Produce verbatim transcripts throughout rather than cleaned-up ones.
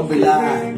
Don't be lie.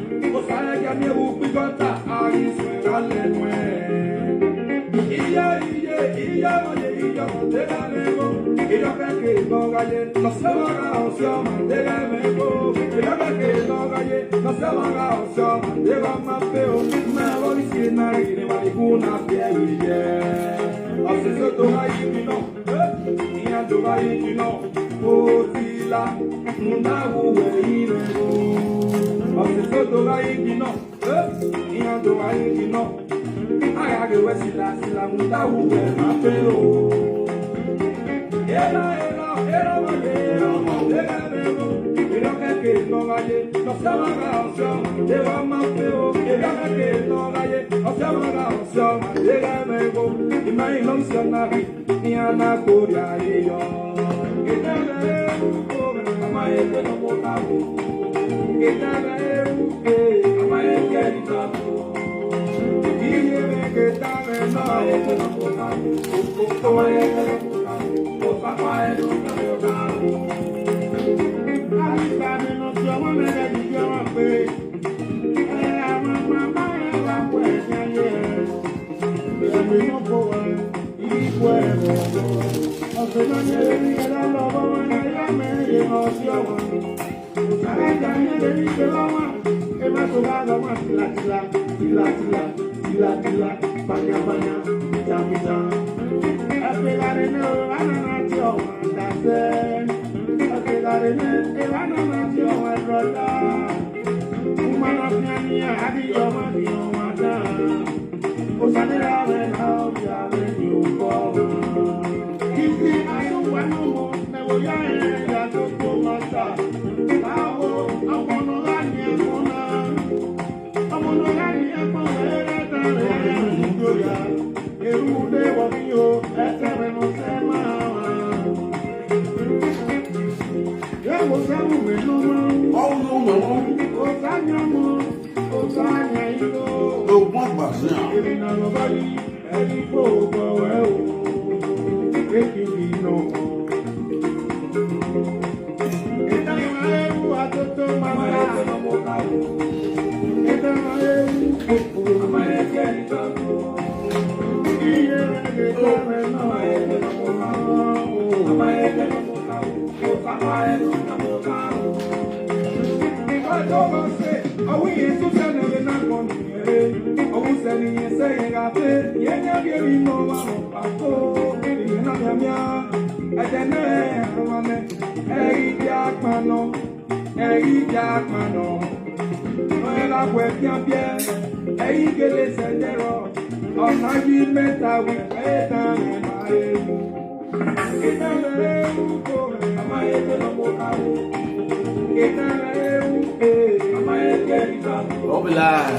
Don't be lie.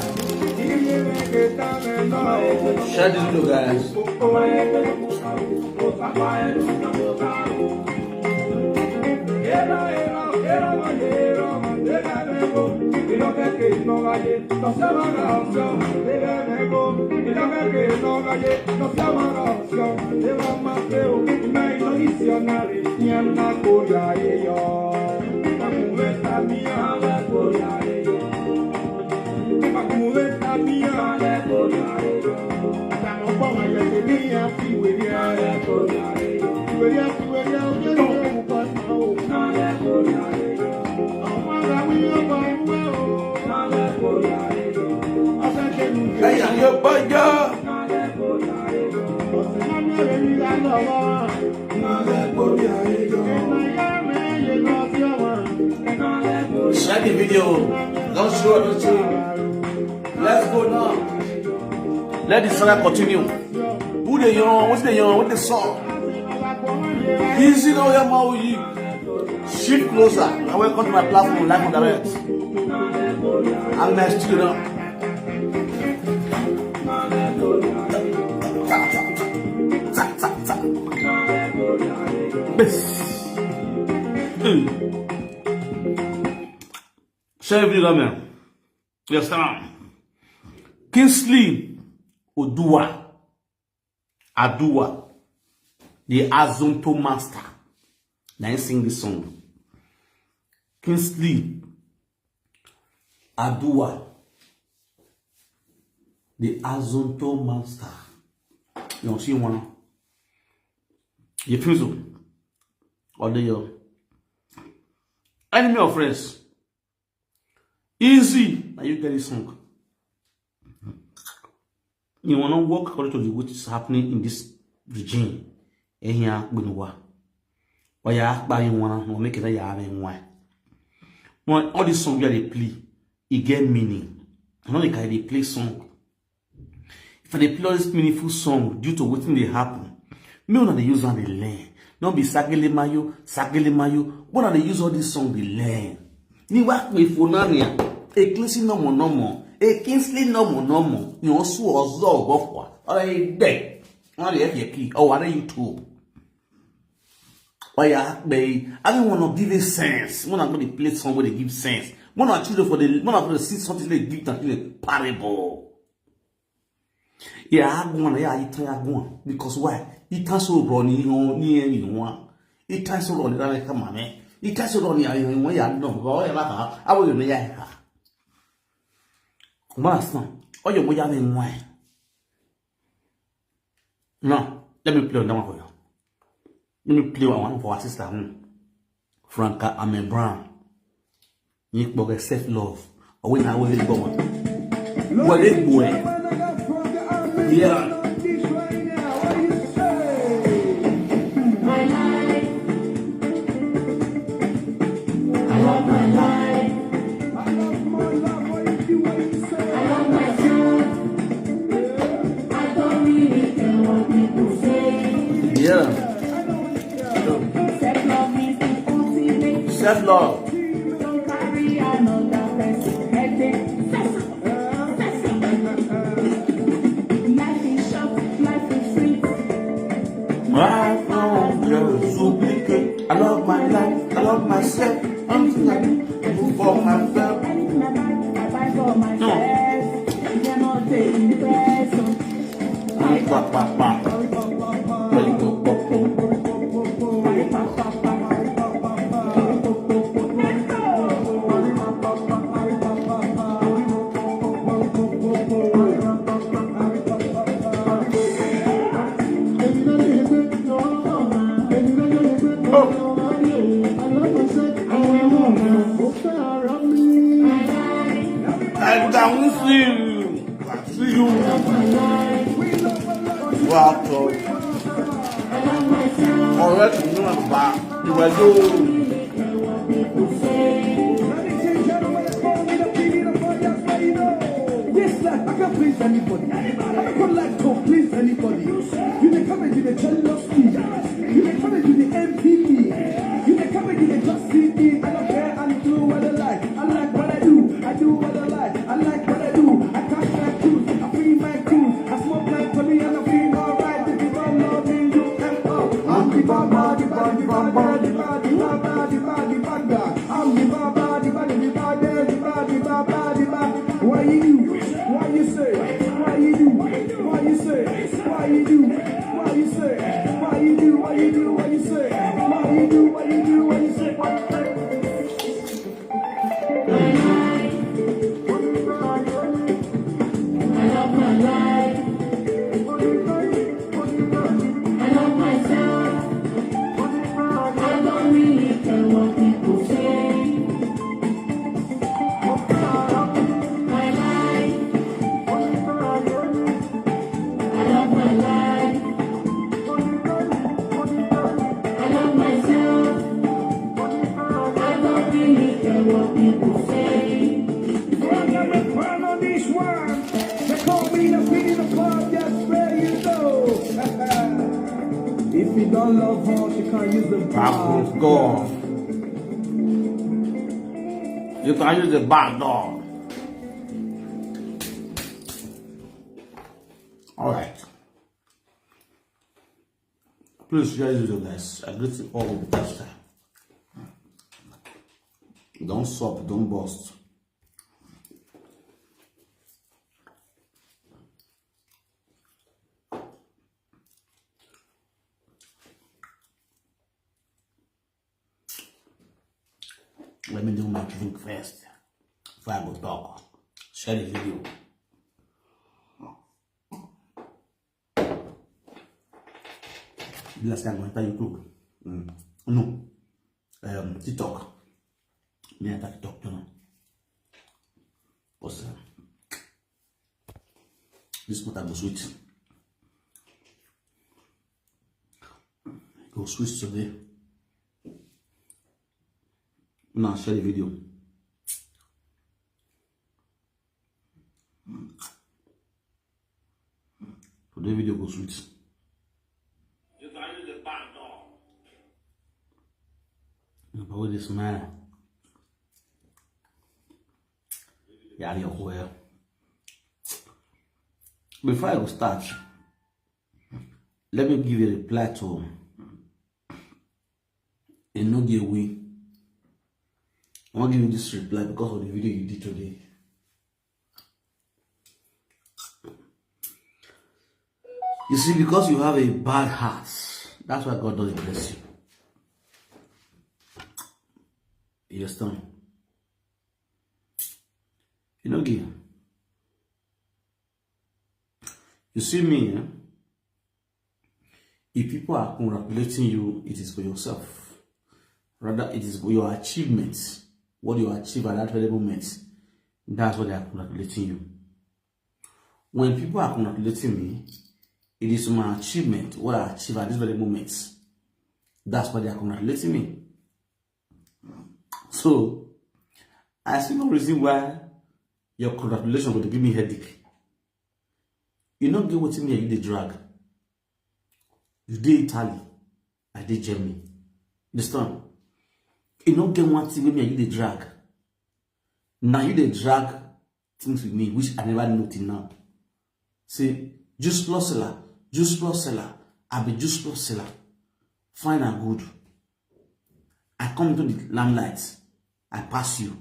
Share this video, guys. Hey, yo, boy, yo. Share the video. Don't show, don't show. Let's go now. Let the saga continue. Who dey yarn? Wetin dey yarn? Wetin dey sup? Easy now, yeah, Maui. Shift closer. I welcome to my platform, live and direct. I'm in my studio now. Yes. Mm. Share video, man. You understand? Kingsley Odua, Adua, the Azonto master. Now he sing this song. Kingsley Adua, the Azonto master. You see one. You feel so? Or do you? Enemy of friends. Easy. Now you get this song. You wanna work according to the, what is happening in this regime. Ehia gbenuwa. Or ya akpa you wanna, or make it ya have in why. When all this song wey I dey play, e get meaning. I no dey carry dey play song. If I dey play all this meaningful song due to wetin dey happen, make una dey use am dey learn. No be sagele mayo, sagele mayo. Una dey use all this song dey learn. Ni wa pe fo na ni a. A Kingsley no more, no more. A Kingsley no more, no more. You also ozo go for. All right, there. Wọ́n lè yẹ kí ọ wà ní YouTube. Ọ̀yà pé I don't wanna give it sense. When I go to play song where they give sense. When I choose for the when I go to see something they give that in a parable. Yeah, I go on, yeah, you try go on. Because why? It has so run you know, near you one. It has so run that I come on, man. It has so run you know, yeah, no, go, yeah, like, I will, yeah. Come on, son. Oh, you go, yeah, why? Now, let me play on that one for you. Let me play on one for our sister, hmm. Franca Amen Brown. Nick Boga self love. Or when I will go on. What is boy? Yeah. I love my life. I love my life. I love my life. What you do, what you say? I love myself. I don't really care what people say. Yeah. Self-love is the ultimate. Self-love. Don't carry another person headache. Life is short, life is sweet. Life now, girl, is so complicated. I love my life, I love myself. Anything I do, I do for myself. Anything I buy, I buy for myself. You cannot take me person. Pa, pa, pa. And I won't see you. I see you. Wow, so. Correct, you know, I'm back. You were good. This life, I can't please anybody. I don't like to please anybody. You dey come and you dey jealous me. You dey come and you dey envy me. You dey come and you dey just see me. I don't care, I do what I like. I like what I do. I do what I like. I like what I do. I catch my cruise. I free my cruise. I smoke my Tony and I feel alright. If you don't love me, you can come. I'm the bad, bad, the bad, the bad, the bad, the bad, the bad, the bad, the bad guy. I'm the bad, bad, the bad, the bad, the bad, the bad, the bad, the bad. Why you do? Why you say? Why you do? Why you say? Why you do? Why you say? Why you do? Why you do? Why you say? Why you do? Why you do? Why you say? Why you say? I love my life. I love myself. I love We don't love her, she can't use the back. Of God. You can use the back door. All right. Please share this video, guys. I greet you all with the best. Don't stop, don't bust. Let me do my drink first before I go talk. Share the video. Last time I enter YouTube. Mm. No. Um, TikTok. Me enter TikTok too now. What's that? This matter go sweet. Go sweet today. Now share the video. Today video go sweet. But with this man, yeah, your whole. Before I go start, let me give a reply to Enogie Wi. I want to give you this reply because of the video you did today. You see, because you have a bad heart, that's why God doesn't bless you. You understand? You know, give. You see me, eh? If people are congratulating you, it is for yourself. Rather, it is for your achievements. What you achieve at that very moment, that's what they are congratulating you. When people are congratulating me, it is my achievement, what I achieve at this very moment. That's why they are congratulating me. So, I see no reason why your congratulation would give me headache. You no get wetin me and you dey drag. You dey Italy, I dey Germany. Understand? You no get one thing wey me and you dey drag. Now you dey drag things with me, which I never know till now. Say, juice plus seller, juice plus seller, I be juice plus seller. Fine and good. I come into the limelight, I pass you.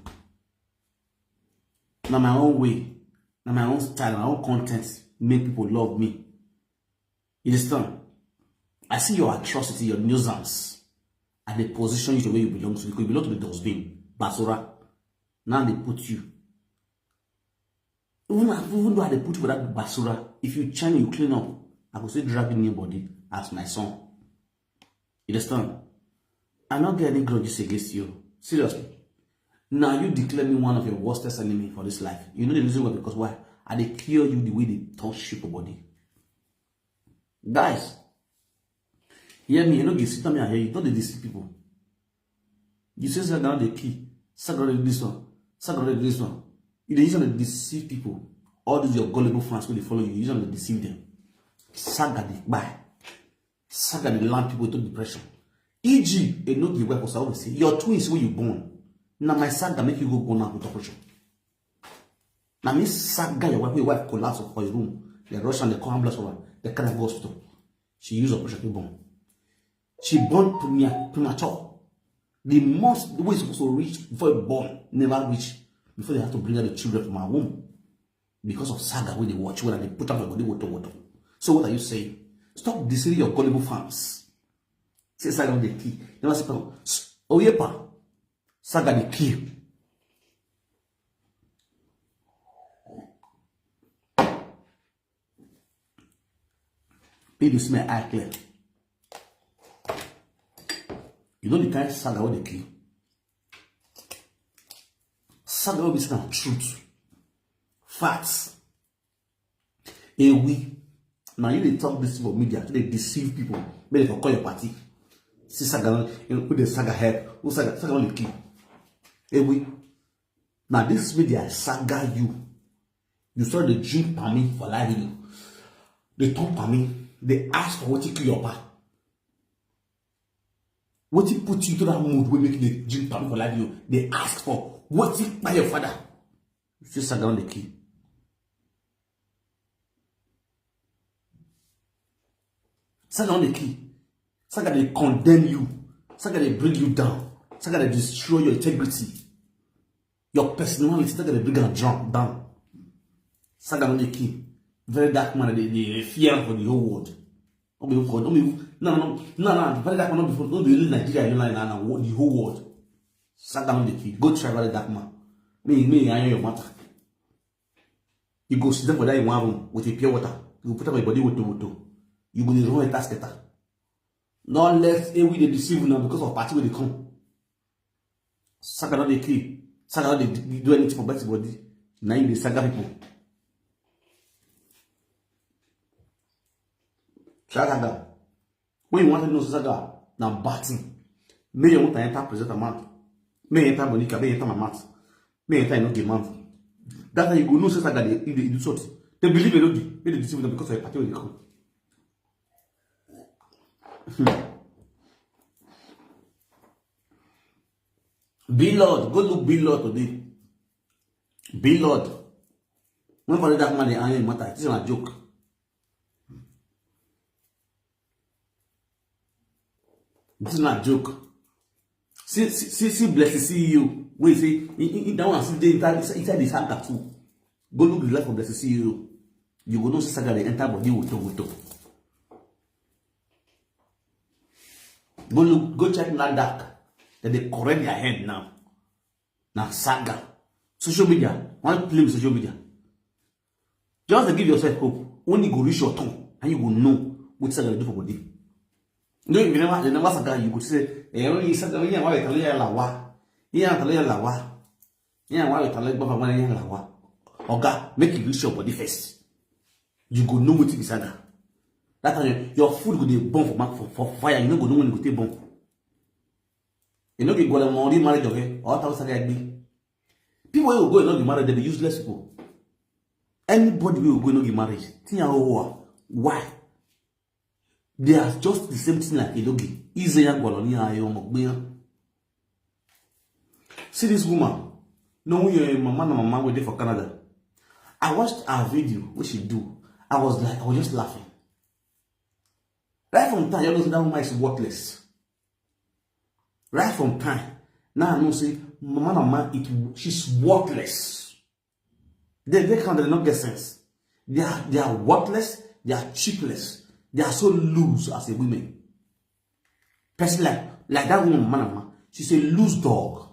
Na my own way, na my own style, my own content, make people love me. You understand? I see your atrocity, your nuisance, and they position you the way you belong to, because you belong to the dustbin, basura. Now they put you. Even, even though I dey put you for that basura, if you change, you clean up, I go still drag you in your body as my son. You understand? I no get any grudges against you. Seriously. Now you declare me one of your worstest enemy for this life. You know the reason why? Because why? I dey cure you the way they touch you for body. Guys, hear me, you know, you sit down here, you don't dey deceive people. You say, "Saga, they key. Saga, they this one. Saga, they this one." You dey use to deceive people. All these your gullible fans wey dey follow you, you use to deceive them. Saga dey buy. Saga dey land people into depression. E G, e no give work for Saudi say, your twins wey you born, na my saga make you go born am with operation. Na me saga your wife, wey your wife collapse for your room. They rush and they come ambulance for her. They carry her go hospital. She use operation to born. She born prema-, premature. The month wey e suppose to reach before e born never reach. Before they have to bring out the children from her womb because of saga wey dey watch, wey dey put am for body, woto woto. So what are you saying? Stop deceiving your gullible fans. Say saga no dey kill. Never say, "Oh, s-, oh, yeah, pa. Saga dey kill." People see my eye clear. You know the kind saga wey dey kill. Saga wey be say na truth, facts. Ewi, now you dey talk this for media, you dey deceive people. Make dem for call your party. See saga, you know, who dey saga help, who saga, saga no dey kill. Ewi, now this media saga you. You saw the drink pami for live video. They talk pami. They ask for wetin kill your pa. Wetin put you to that mood wey make you dey drink palm for live video? Dey ask for wetin kpai your father. You say Saga don dey kill. Saga don dey kill. Saga dey condemn you. Saga dey bring you down. Saga dey destroy your integrity. Your personality, Saga dey bring am down. Saga don dey kill. Very dark man, dey dey fear am for the whole world. No be for no be no no no no very dark man, no be for no be only Nigeria, you like na na the whole world. Saga don dey kill. Go try very dark man. Me me I your matter. You go sit down for that in one room with a pure water. You go put up your body with water. You go dey run a task. No let every day deceive now because of party wey dey come. Saga no dey kill. Saga no dey do anything for person body. Na you dey saga people. Saga. When you want to know Saga, na batting. May you want to enter presenter mouth. May you enter Monica, may you enter my mouth. May you enter Enoge mouth. That's how you go know say Saga dey dey do something. They believe Enoge, may they deceive them because of a party wey dey come. Be Lord, go look Be Lord today. Be Lord. When for that man dey iron matter, this is a joke. This is not a joke. See, see, see, see Blessing C E O. Wait, see, he, he, he, that one still dey inside, inside, inside the saga too. Go look the life of Blessing C E O. You go know say saga dey enter body wuto wuto. Go look, go check NAFDAC. Then they correct their head now. Na saga. Social media. Why play with social media? Just dey give yourself hope. When you go reach your turn, and you go know what saga dey do for body. No, if you never, you never saga, you go say, eh, only saga, yeah, why you tell you la wa? Yeah, tell you la wa? Yeah, why you tell you baba, yeah, la wa? Oga, make you reach your body first. You go know wetin be saga. That time, your, your food go dey burn for, ma- for, for fire. You no go know when e go take burn. You no be go like Maori marriage, okay? Or thousand saga be. People wey go go no be marriage, they be useless people. Anybody wey go go no be marriage. Think how why? They are just the same thing like Edogi. Ize ya gwalọ ni ayo mo gbe. See this woman. No, your mama na mama wey dey for Canada. I watched her video wey she do. I was like, I was just laughing. Right from time, you know say that woman is worthless. Right from time, now I know say mama na mama, it she's worthless. They they can't they not get sense. They are they are worthless. They are cheapless. They are so loose as a women. Person like like that woman, mama na mama, she's a loose dog.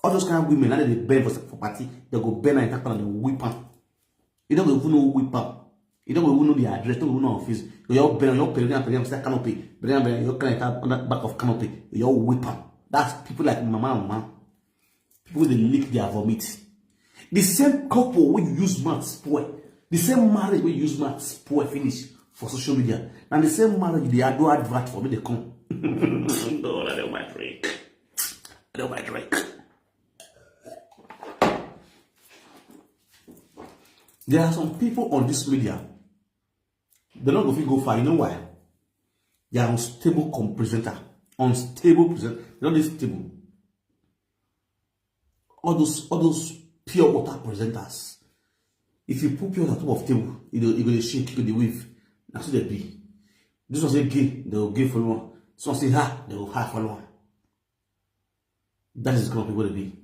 All those kind of women, now they bend for, for party, they go bend and attack and they whip am. You don't even know whip am. You don't even know the address, don't even know office. You all bend, you all bend, bend, bend, canopy, bend, bend, you can't under back of canopy. You all whip am. That's people like mama and mama. People they lick their vomit. The same couple wey you use mouth spoil, the same marriage wey you use mouth spoil finish for social media, na the same marriage dey do advert for me dey come. God, I don't mind drink. I don't mind drink. There are some people on this media, they no go fit go far. You know why? They are unstable com- presenter. Unstable presenter. They no dey stable. All those all those pure water presenters. If you put pure water on top of table, you go you go dey shake, you go dey wave. Na so they be. This one say gay, they go gay follow am. This one say ha, they go ha follow am. That is the kind of people they be.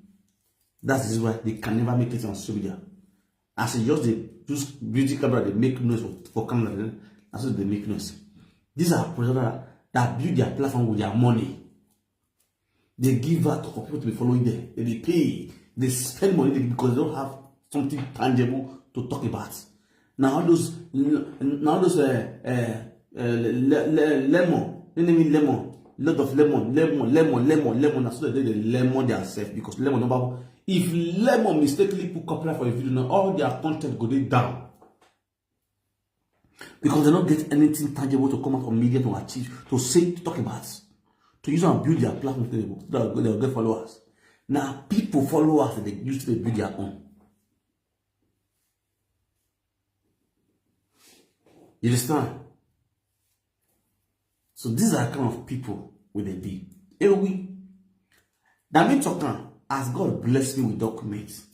That is why they can never make it on social media. As you just dey use beauty camera, they make noise for, for camera. Then that's what they make noise. These are presenters that build their platform with their money. They give out for people to be following them. They dey pay. They spend money because they don't have something tangible to talk about. Now all those, now all those uh, uh, uh, le- le- lemon, they name it lemon, lot of lemon, lemon, lemon, lemon, lemon. That's why they dey lemon themselves because lemon number. If lemon mistakenly put copyright for a video, now all their content go dey down. Because they don't get anything tangible to come out on media to achieve, to say, to talk about, to use and build their platform to the- that they will get followers. Now people followers that they use to build their own. You understand? So these are kind of people wey dem be. Ewi. Na me talk am, as God bless me with documents,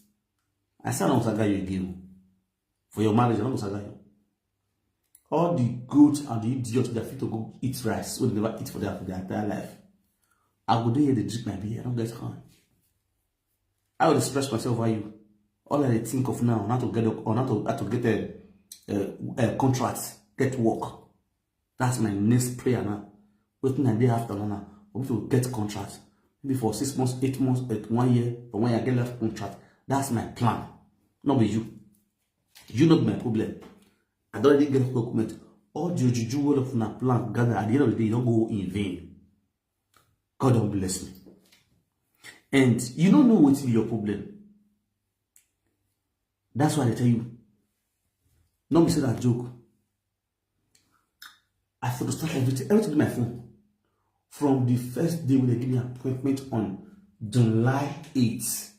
I say I no go saga you again o. For your marriage, I no go saga you. All the goat and the idiot that fit to go eat rice wey dem never eat for their, for their entire life, I go dey here dey drink my beer, I no get time. I will express myself over you. All I dey think of now na to get up, or na to, how to get a, a, a contract, get work. That's my next prayer now. Wetin I dey after now now? For me to get contract, maybe for six months, eight months, eh, one year, for one year I get life contract. That's my plan. No be you. You no be my problem. I don already get document. All the juju wey of una plan gather, at the end of the day, e don go in vain. God don bless me. And you no know wetin be your problem. That's why I dey tell you. No be say na joke. I for to start everything, everything dey my phone. From the first day wey dem give me appointment on July eighth.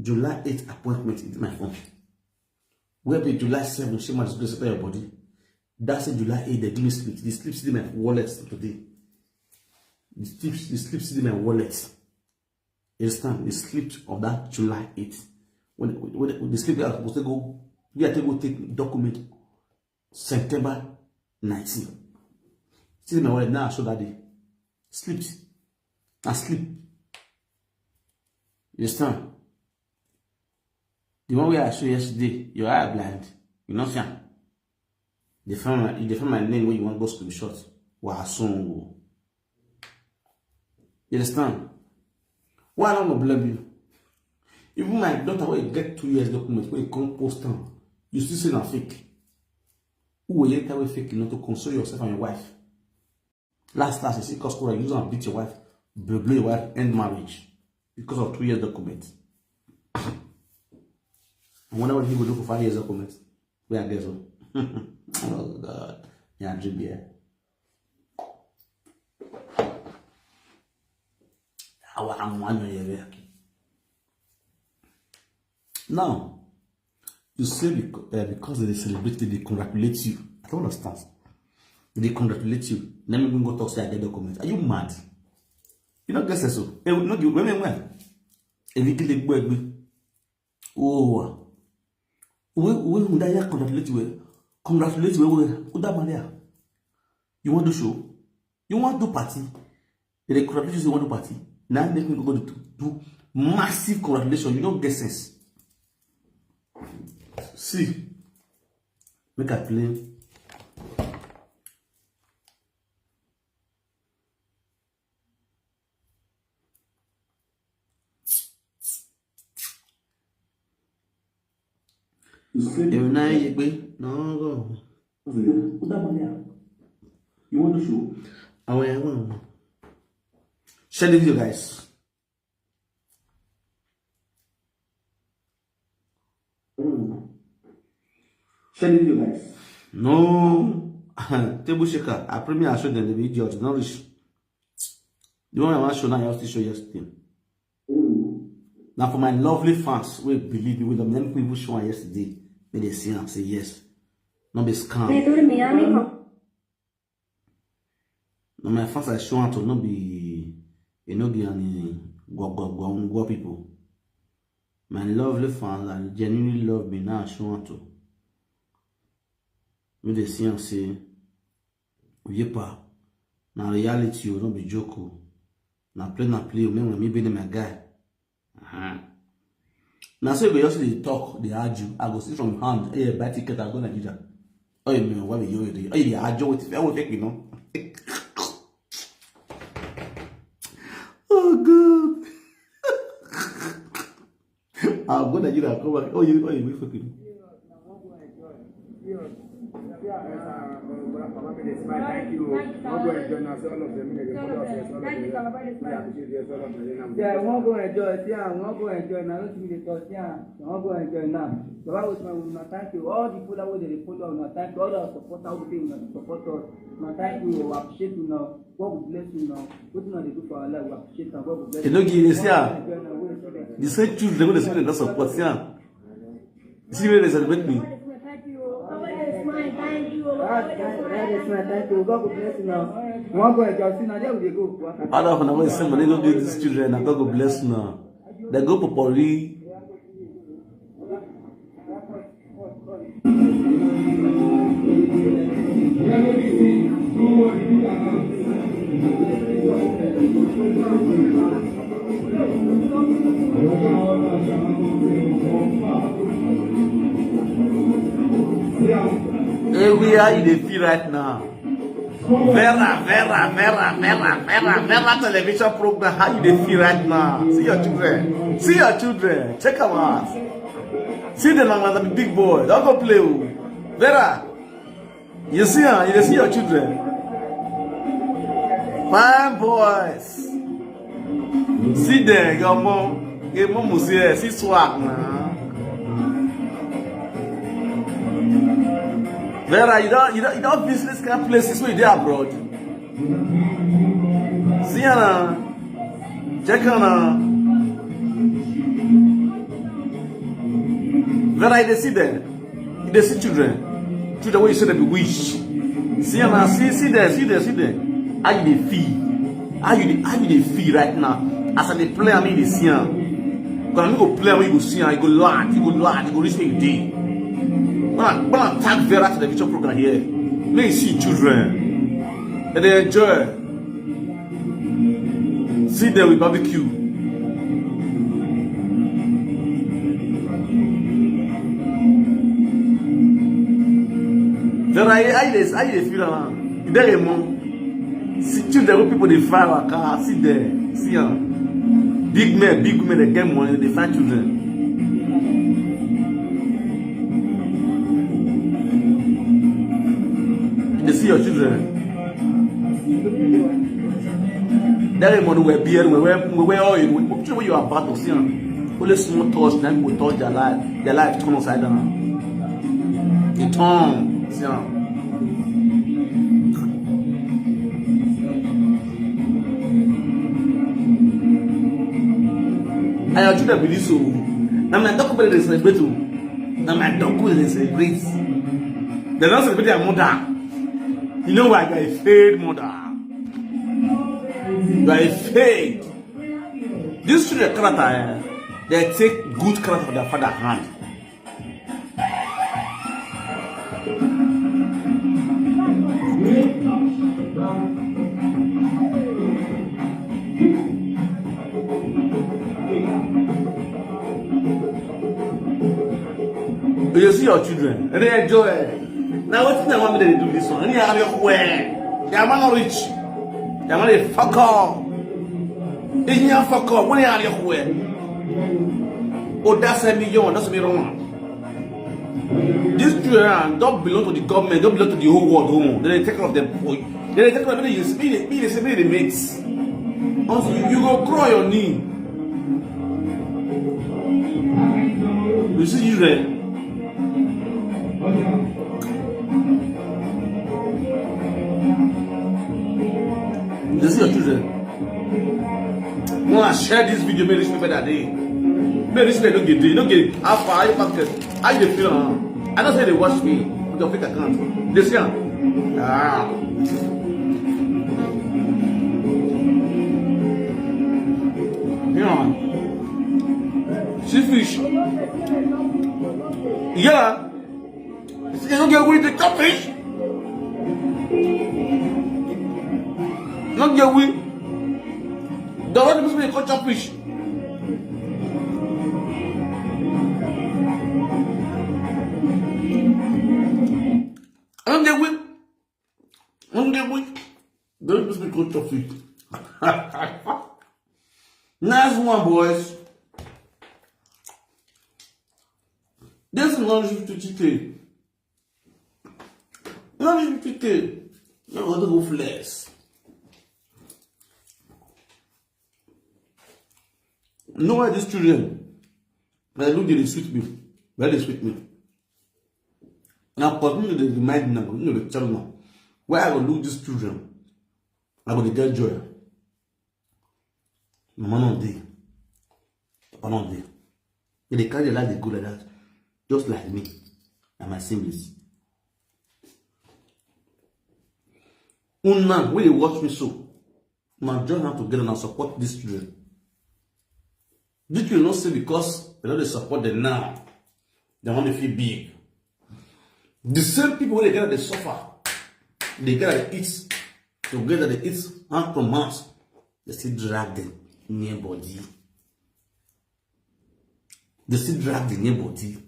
July eighth appointment, e dey my phone. Wey be July seven, shey man disgrace enter your body. That same July eighth, dem give me slip. The slip still dey my wallet till today. The slip, the slip still dey my wallet. You understand? The slip of that July eighth. When, when, when the slip wey I suppose take go, wey I take go take document September nineteen. Still dey my wallet now, I show that day. Slip. Na slip. You understand? The one wey I show yesterday, your eye blind. You no see am. Dey find my, you dey find my name wey you wan go screenshot. Wasun o. You understand? Why I no go blame you? Even my daughter wey get two years document, wey come post am, you still say na fake. Who will later wey fake, not to console yourself and your wife? Last last, you see cause quarrel, use am beat your wife, blow, blow your wife, end marriage because of two years document. I wonder what he go do for five years document. Where I get so. Oh God. Yeah, drink beer. Awa, I'm one year. Now, you say because, uh, because they celebrate, they congratulate you. I don't understand. They congratulate you. Let me go talk say I get document. Are you mad? You no get sense o. Eh, no give, when, when? If you kill a boy, oh, we, we, we, that congratulate you. Congratulate you. Who that Maria? You want to show? You want to party? They congratulate you, you want to party? Now make me go do, do massive congratulations. You don't get sense. See, make I play. Èmi náà yẹ pé náà rọ̀. You want to show? Àwọn ẹ̀rọ àwọn. Share the video, guys. Share the video, guys. No. Table shaker. I premiere, I show them the video. It's not rich. The one I want to show now, I have to show yesterday. Now for my lovely fans, we believe you will, many people show am yesterday. May they see and say yes. No be scam. Nítorí Miami kan. Now my fans I show am to no be, e no be any go go go go people. My lovely fans that genuinely love me now I show am to. May they see and say, Oyepa, na reality o, no be joke o. Na play, na play o, me when me be my guy. Uh-huh. Now so you go just dey talk, dey argue. I go sit from hand, hey, buy ticket, I go Nigeria. Oh, you mean, what be you dey? Oh, you dey argue with, I will fake, you know. Oh God. I'll go Nigeria, come back. Oh, you, oh, you will fake, you know. Thank you. Wọ́n gbọ́ ẹ̀jọ́ náà sí all of them, make dem follow us, yes, all of them. We appreciate, yes, all of them. Yeah, wọ́n gbọ́ ẹ̀jọ́ sí à, wọ́n gbọ́ ẹ̀jọ́ náà, ló ti fi lè tọ́ sí à, wọ́n gbọ́ ẹ̀jọ́ náà. Bàbá wo ti máa wò náà, thank you. All the follower wey dey follow una, thank you. All our supporter wey dey una support us, una thank you, we appreciate una. God go bless you now. Wetin una dey do for our life, we appreciate am. God go bless you. E no give you, see am. The same truth, they go dey say they no support, see am. See where they celebrate me. Yes, na thank you. God go bless you now. One go enjoy. See, na there we dey go. All of una wey send money go give these children, na God go bless una. They go popori. Every how you dey feel right now? Vera, Vera, Vera, Vera, Vera, Vera television program. How you dey feel right now? See your children. See your children. Check am out. See the man, the big boy. Don't go play o. Vera, you see am? You dey see your children? Fine boys. See there, your mom. Your mom will see, see swag now. Vera, you don't, you don't, you don't visit this kind of places where you dey abroad. See her now. Check her now. Vera, you dey see there? You dey see children? Children wey you say dem be wish. See am now, see, see there, see there, see there. How you dey feel? How you dey, how you dey feel right now? As I dey play am, you dey see am. Because I no go play am, you go see am, you go loud, you go loud, you go reach where you dey. When I, when I tag Vera television program here, make you see children. And they enjoy. See them with barbecue. Then I, I, I, I feel around. There a mom. See children, wey people dey fire waka. See there. See am. Big men, big women, they get money, they find children. You dey see your children. That money wey bear, wey, wey, wey all you, wey, wey you are about to see am. Only small touch, then go touch their life. Their life turn upside down. They turn, see am. And your children be this o. Na my document dey celebrate o. Na my document dey celebrate. They don celebrate their mother. You know why? You are a failed mother. You are a failed. These children character, eh, they take good character for their father hand. You see your children, and they enjoy. Now what thing I want me to do this one? Any are your way? They are not rich. They are not a fuck up. They are fuck up. What are your way? Oh, that's a million. That's a million. These children don't belong to the government, don't belong to the whole world home. They dey take care of them for you. They dey take care of them. You see, you see, you dey make. Also, you, you go crawl your knee. You see children. You see your children. When I share this video, make this people that day. Make this people don't get day. Don't get how far, how you pass it. How you dey feel, huh? I know say they watch me with your fake account. They see am. Ah. Yeah. See fish. Yeah. You no get weed to chop fish. No get weed. The one person dey call chop fish. I don't get weed. I don't get weed. The one person dey call chop fish. Nice one, boys. This is not fifty K. Not fifty K. You want to go flex. Know why these children? They look, they dey sweet me. Why they sweet me? Now, continue to dey remind me, continue to tell me. Why I go look these children? I go dey get joy. Mama no dey. Papa no dey. They dey carry their life, they go like that. Just like me and my siblings. Una wey dey watch me so, una join hand together and support these children. These children no say because they no dey support them now, they wan dey feel big. The same people wey dey gather dey suffer, dey gather dey eat together, dey eat hand from mouth, they still drag them near body. They still drag the near body.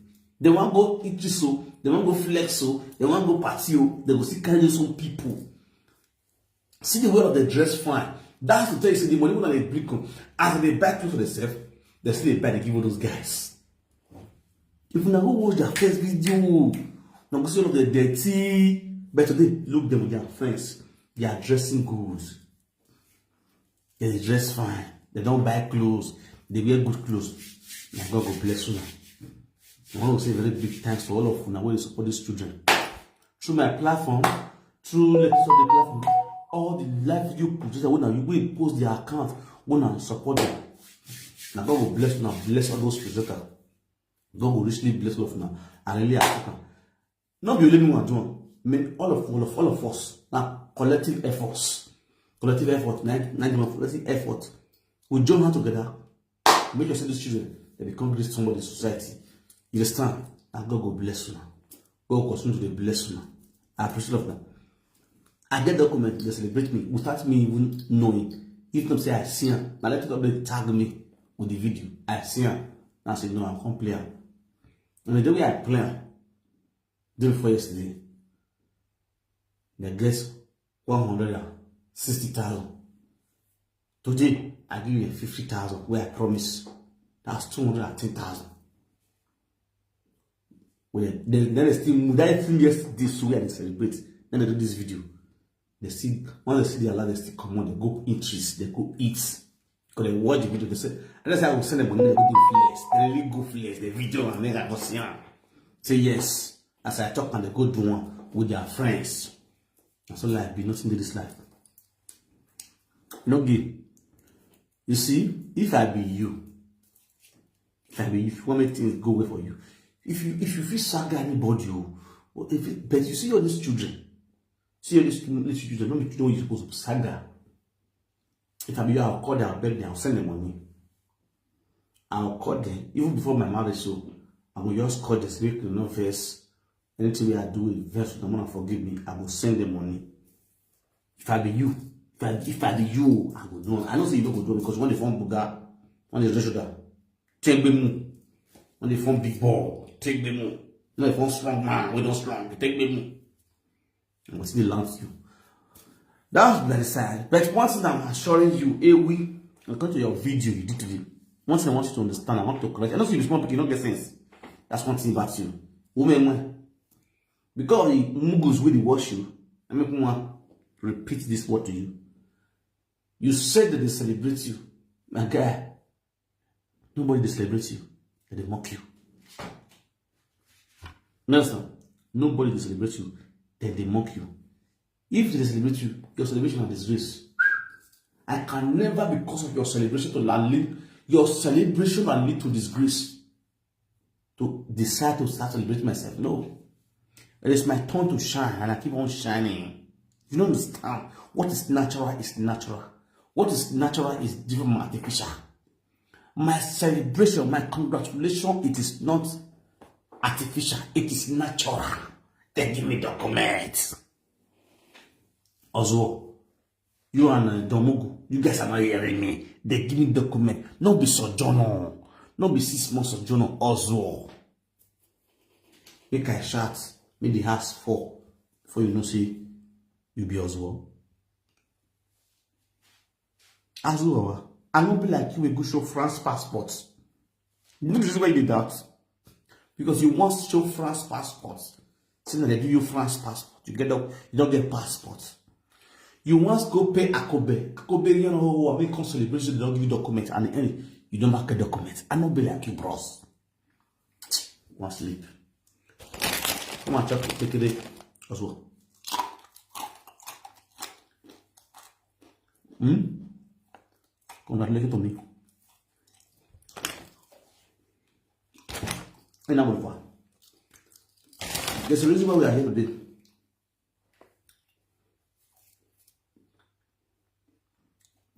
They wan go eat this so, they wan go flex so, they wan go party o, they go still carry some people. See the way of the dress fine. That's to tell you, say the money wey they bring come, as they buy clothes for themselves, they still dey buy, they give all those guys. If una go watch their first video, una go see all of the dirty, but today, look them with their friends. They are dressing good. They dey dress fine. They don buy clothes. They wear good clothes. Na God go bless una. I wan say very big thanks to all of una wey dey support these children. Through my platform, through Ladies of the platform, all the live video producer wey una, wey post their account, wey una support them. Na God go bless una, bless all those presenters. God go richly bless all of una. I really accept am. No be only me wan do am. Many, all of, all of, all of us. Na collective efforts. Collective effort. Na, na the collective effort. We join hand together. Make sure say these children, they become great somebody in society. You understand? And God go bless una. God go continue to dey bless una. I appreciate una. I get document, they celebrate me without me even knowing. If dem say I see am, na later dem tag me with the video. I see am. I say, "No, I come play am." And the day wey I play am, day before yesterday, they get one hundred and sixty thousand. Today, I give you fifty thousand wey I promise. That's two hundred and ten thousand. Well, then, then they still move. That thing yesterday, so we are celebrate. Then they do this video. They still, when they see the alert, they still come on, they go eat trees, they go eat. Because they watch the video, they say, and that's how we send them money, they go do flex. They really go flex the video and make I go see am. Say yes. As I talk, and they go do one with their friends. That's all life be, nothing to this life. No give. You see, if I be you, if I be you, if you want make things go well for you, if you, if you feel saga anybody, oh, or if it, but you see all these children, see all these little children, no be children you supposed to saga. If I be you, I'll call them, I'll beg them, I'll send them money. I'll call them, even before my marriage, so I will just call them, say, "Make you no vex. Anything wey I do, if vex, no man forgive me, I go send them money." If I be you, if I, if I be you, I go do am. I know say you no go do am because when they form buga, when they rush that, take me move. When they form big ball, take me move. When they form strong man, we don't strong, take me move. I go still laugh you. That's by the side. But one thing I'm assuring you, Ewi, when it comes to your video you did today, one thing I want you to understand, I want to correct. I know you small pikin, you no get sense. That's one thing about you. Women, when, because the mugus wey dey watch you, I make one repeat this word to you. You said that they celebrate you. My guy, nobody dey celebrate you. They dey mock you. Understand? Nobody dey celebrate you. Then they mock you. If they celebrate you, your celebration na disgrace. I can never, because of your celebration, to la-, lead, your celebration will lead to disgrace. To decide to start celebrating myself. No. It is my turn to shine, and I keep on shining. You don't understand. What is natural is natural. What is natural is different from artificial. My celebration, my congratulation, it is not artificial. It is natural. They give me documents. Also, you and, uh, Domugu, you guys are not hearing me. They give me document. No be sojourner. No be six months sojourner. Also, make I shout, make the house fall before you know say you be Oswald. As well, I no be like you, we go show France passport. You know the reason why you did that? Because you want to show France passport. Since they give you France passport, you get up, you don't get passport. You want to go pay Akobe. Akobe, you know, I mean, come celebration, they don't give you document, and then you don't mark a document. I no be like you, bros. Wan sleep. Come and chop kekere as well. Hmm? Congratulations to me. Ina mo fa. There's a reason why we are here today.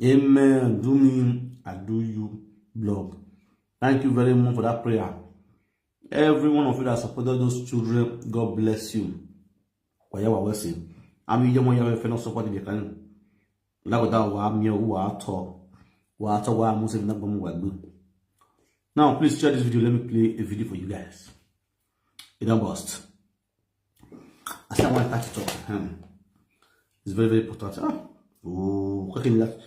Amen. Do me, I do you blog. Thank you very much for that prayer. Every one of you that supported those children, God bless you. Kwa yawa wesi. Ami yemo yawe feno support the kind. Lago da wa mi wa to. Wa to wa musi na gbamu wa gbe. Now, please share this video. Let me play a video for you guys. It don't bust. I say I want to touch talk. Hmm. It's very, very important. Ah. Oh, okay, that.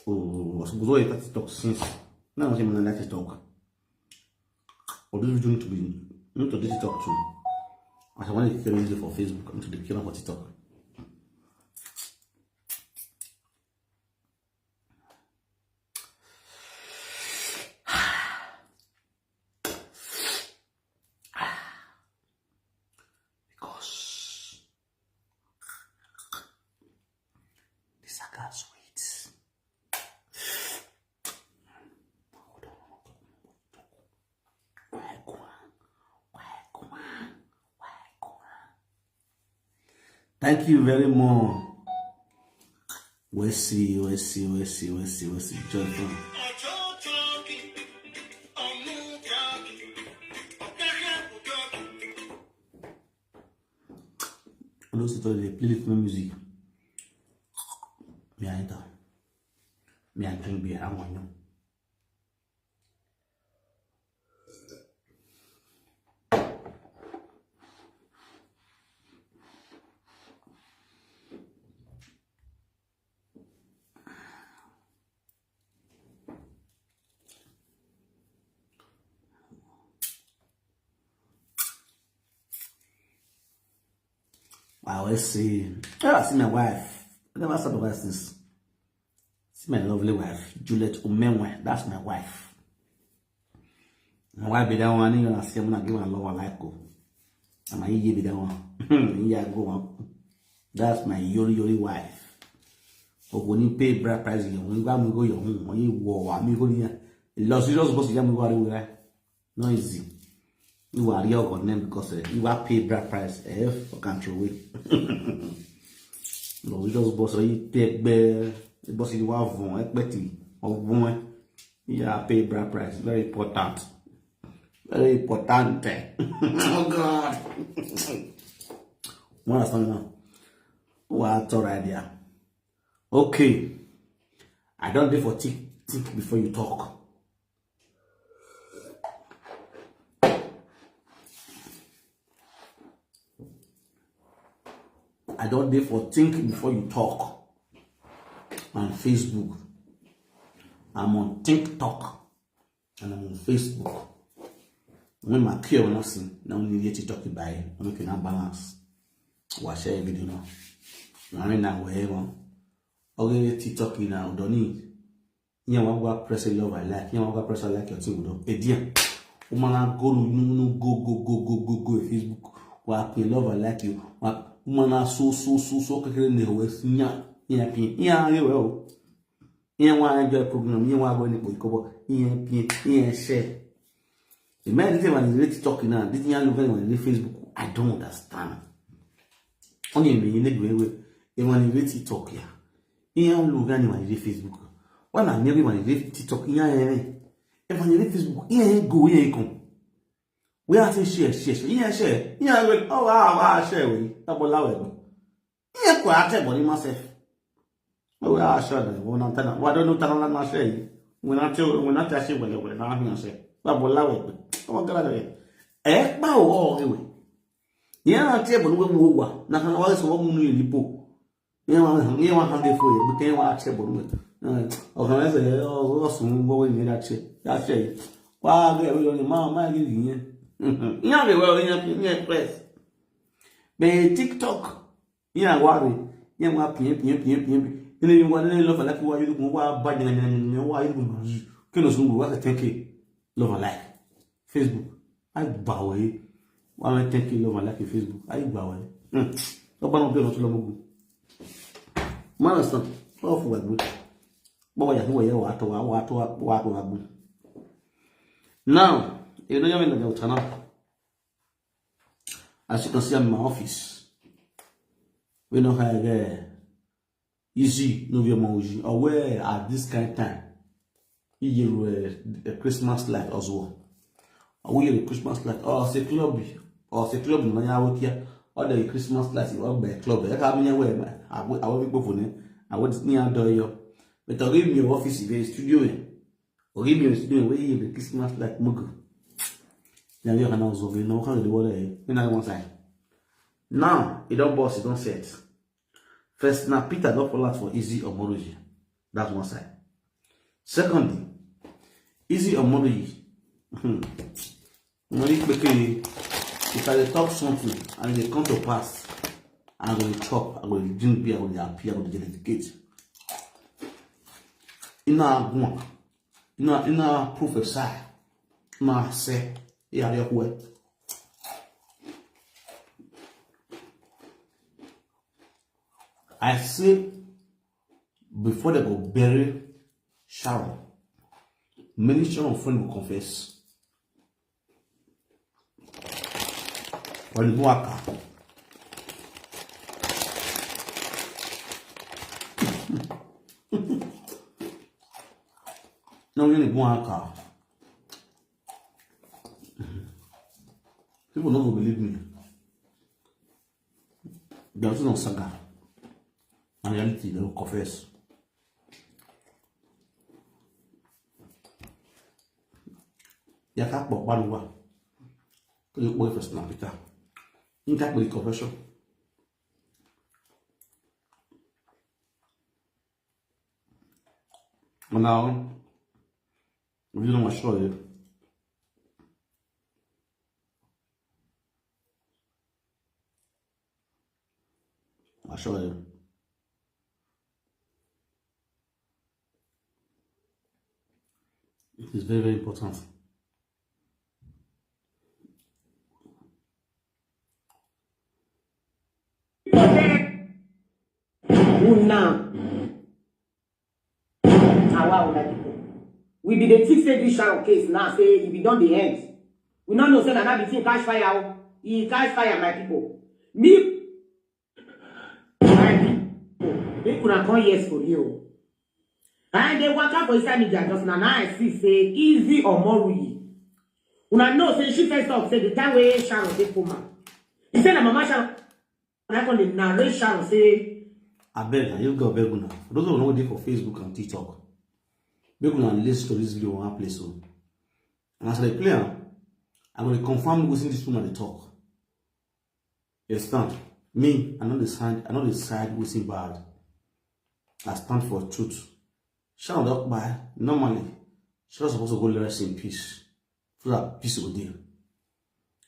Oh, I suppose I touch talk since. Now I'm saying I like to talk. Or this video need to be, need to this talk too. I want to carry this for Facebook and to the killer for TikTok. Because the saga sweet. Thank you very much. We'll see, we'll see, we'll see, we'll see, we'll see. Joy fun. Those people, they play little music. Me I enter. Me I drink beer. I want you. I always say, ah, see my wife. I never said the wife this. See my lovely wife, Juliet Umenwe. That's my wife. My wife be that one. You gonna see I'm gonna give her love I like. I'm a be that one. Yeah, go on. That's my yori yori wife. But when you pay bride price, you when you go your home, when you war, I'm going here. Luxurious boss, you go right. No easy. You are your name because uh, you are paid bride price. Eh, for control. No, we just boss you pay boss you have one expect of one. You are paid bride price. Very important. Very important. Oh God. What is now? What already? Okay. I don't do for think, think before you talk. I don't dey for think before you talk on Facebook. I'm on TikTok and I'm on Facebook. When my cure nothing, now only get to talk about it. I'm making a balance. Watch every video now. I mean now wherever. Okay, TikTok now don't need. Ihe nwa gwa press love I like. Ihe nwa gwa press I like your thing do. E dia. Umana go no no go go go go go go Facebook. Wa pe love I like you. Wa umana so so so so kekere ne we nya. Ihe pin. Ihe age we o. Ihe nwa enjoy program. Ihe nwa go ni po ikobo. Ihe pin. Ihe share. The man didn't even read TikTok now. Didn't you look at Facebook? I don't understand. Only me in the way we evaluate TikTok ya. Ihe a lụrụ gị anyị nwanyere Facebook. Ọ na-eme gị nwanyere TikTok ihe anya ere. Evaluate Facebook ihe anya go ihe iko. We are saying share share share ihe share ihe a lụrụ ọ wa wa share we. Tabola we. Ihe kwa ate body myself. We are share na we na tana. Wa don't know tana na share. We na te we na te share we we na hin share. Tabola we. Ọ gara we. E pa o o we. Ihe a tie body we wo wa. Na kan wa so wo mu ni lipo. Ihe nwa ha ga-efu ya bute ihe nwa achị bụ mgbe ọganaiza ya ọsụ mgbawe na ya achị ya achị ya kwa aga ewe onye ma ma gị ihe ihe a ga-ewe onye ihe pres be TikTok ihe agwarị ihe nwa pie pie pie pie pie ihe na-eyi ngwa na-ele ọfa laki wa yiri gwa ba nyanya nyanya wa yiri gwa ke no sun gwa ka tenke love like Facebook. Ai gbawe. Wa me thank you love like Facebook. Ai gbawe. Hmm. To ba no be no to lo mo. Mana san. O fu wa gbe. Bo wa ya fu wa ya wa to wa wa to wa wa to wa gbe. Now, you know you know the channel. As you can see, I'm in my office. We know how I get Easy, no be more Easy. Or where at this kind time? You a Christmas light as well. Or we a Christmas light? Or say club? Or say club? No, ya work here. Or the Christmas light? You work by club? I can't be aware, man. I will, I will be for me. I will just need to do you. But I'll give me your office, the studio. Or give me your studio where you the Christmas light mugu. Now you can also be no kind of the water. You know one side. Now it don't boss, it don't set. First, now Peter don't fall out for Easy or Moroji. That's one side. Secondly, Easy or Moroji. Hmm. Money quickly. If I dey talk something and they come to pass, I go dey chop, I go dey drink beer, I go dey happy, I go dey dedicate. Ina agwa, ina ina prophesy, ina say, yeah, yeah, well. I say before they go bury Sharon, many Sharon friend will confess. Walibuaka. No, really buaka. People don't believe me. They are still on saga. In reality, they will confess. Ya ka kpọ kparuwa. Ko le po ifes na Peter. In ka pe confession. Now, if you don't show you, I show you. It is very, very important. Una. Awa, una people. We be dey think say this Sharon case now, say e be don dey end. We no know say na that the thing catch fire o. E catch fire, my people. Me, my people, make una come hear story o. I dey waka for inside media just now, now I see say Easy Omoruyi. Una know say she first talk say the time wey Sharon dey coma, he say na Mama Sharon. I come dey narrate Sharon say, abeg, I just go beg una. For those of una wey dey for Facebook and TikTok, make una listen to this video one place o. And as I dey play am, I go dey confirm wetin this woman dey talk. You understand? Me, I no dey side, I no dey side wetin bad. I stand for truth. Sharon don kpai, normally, Sharon suppose to go rest in peace. So that peace go dey.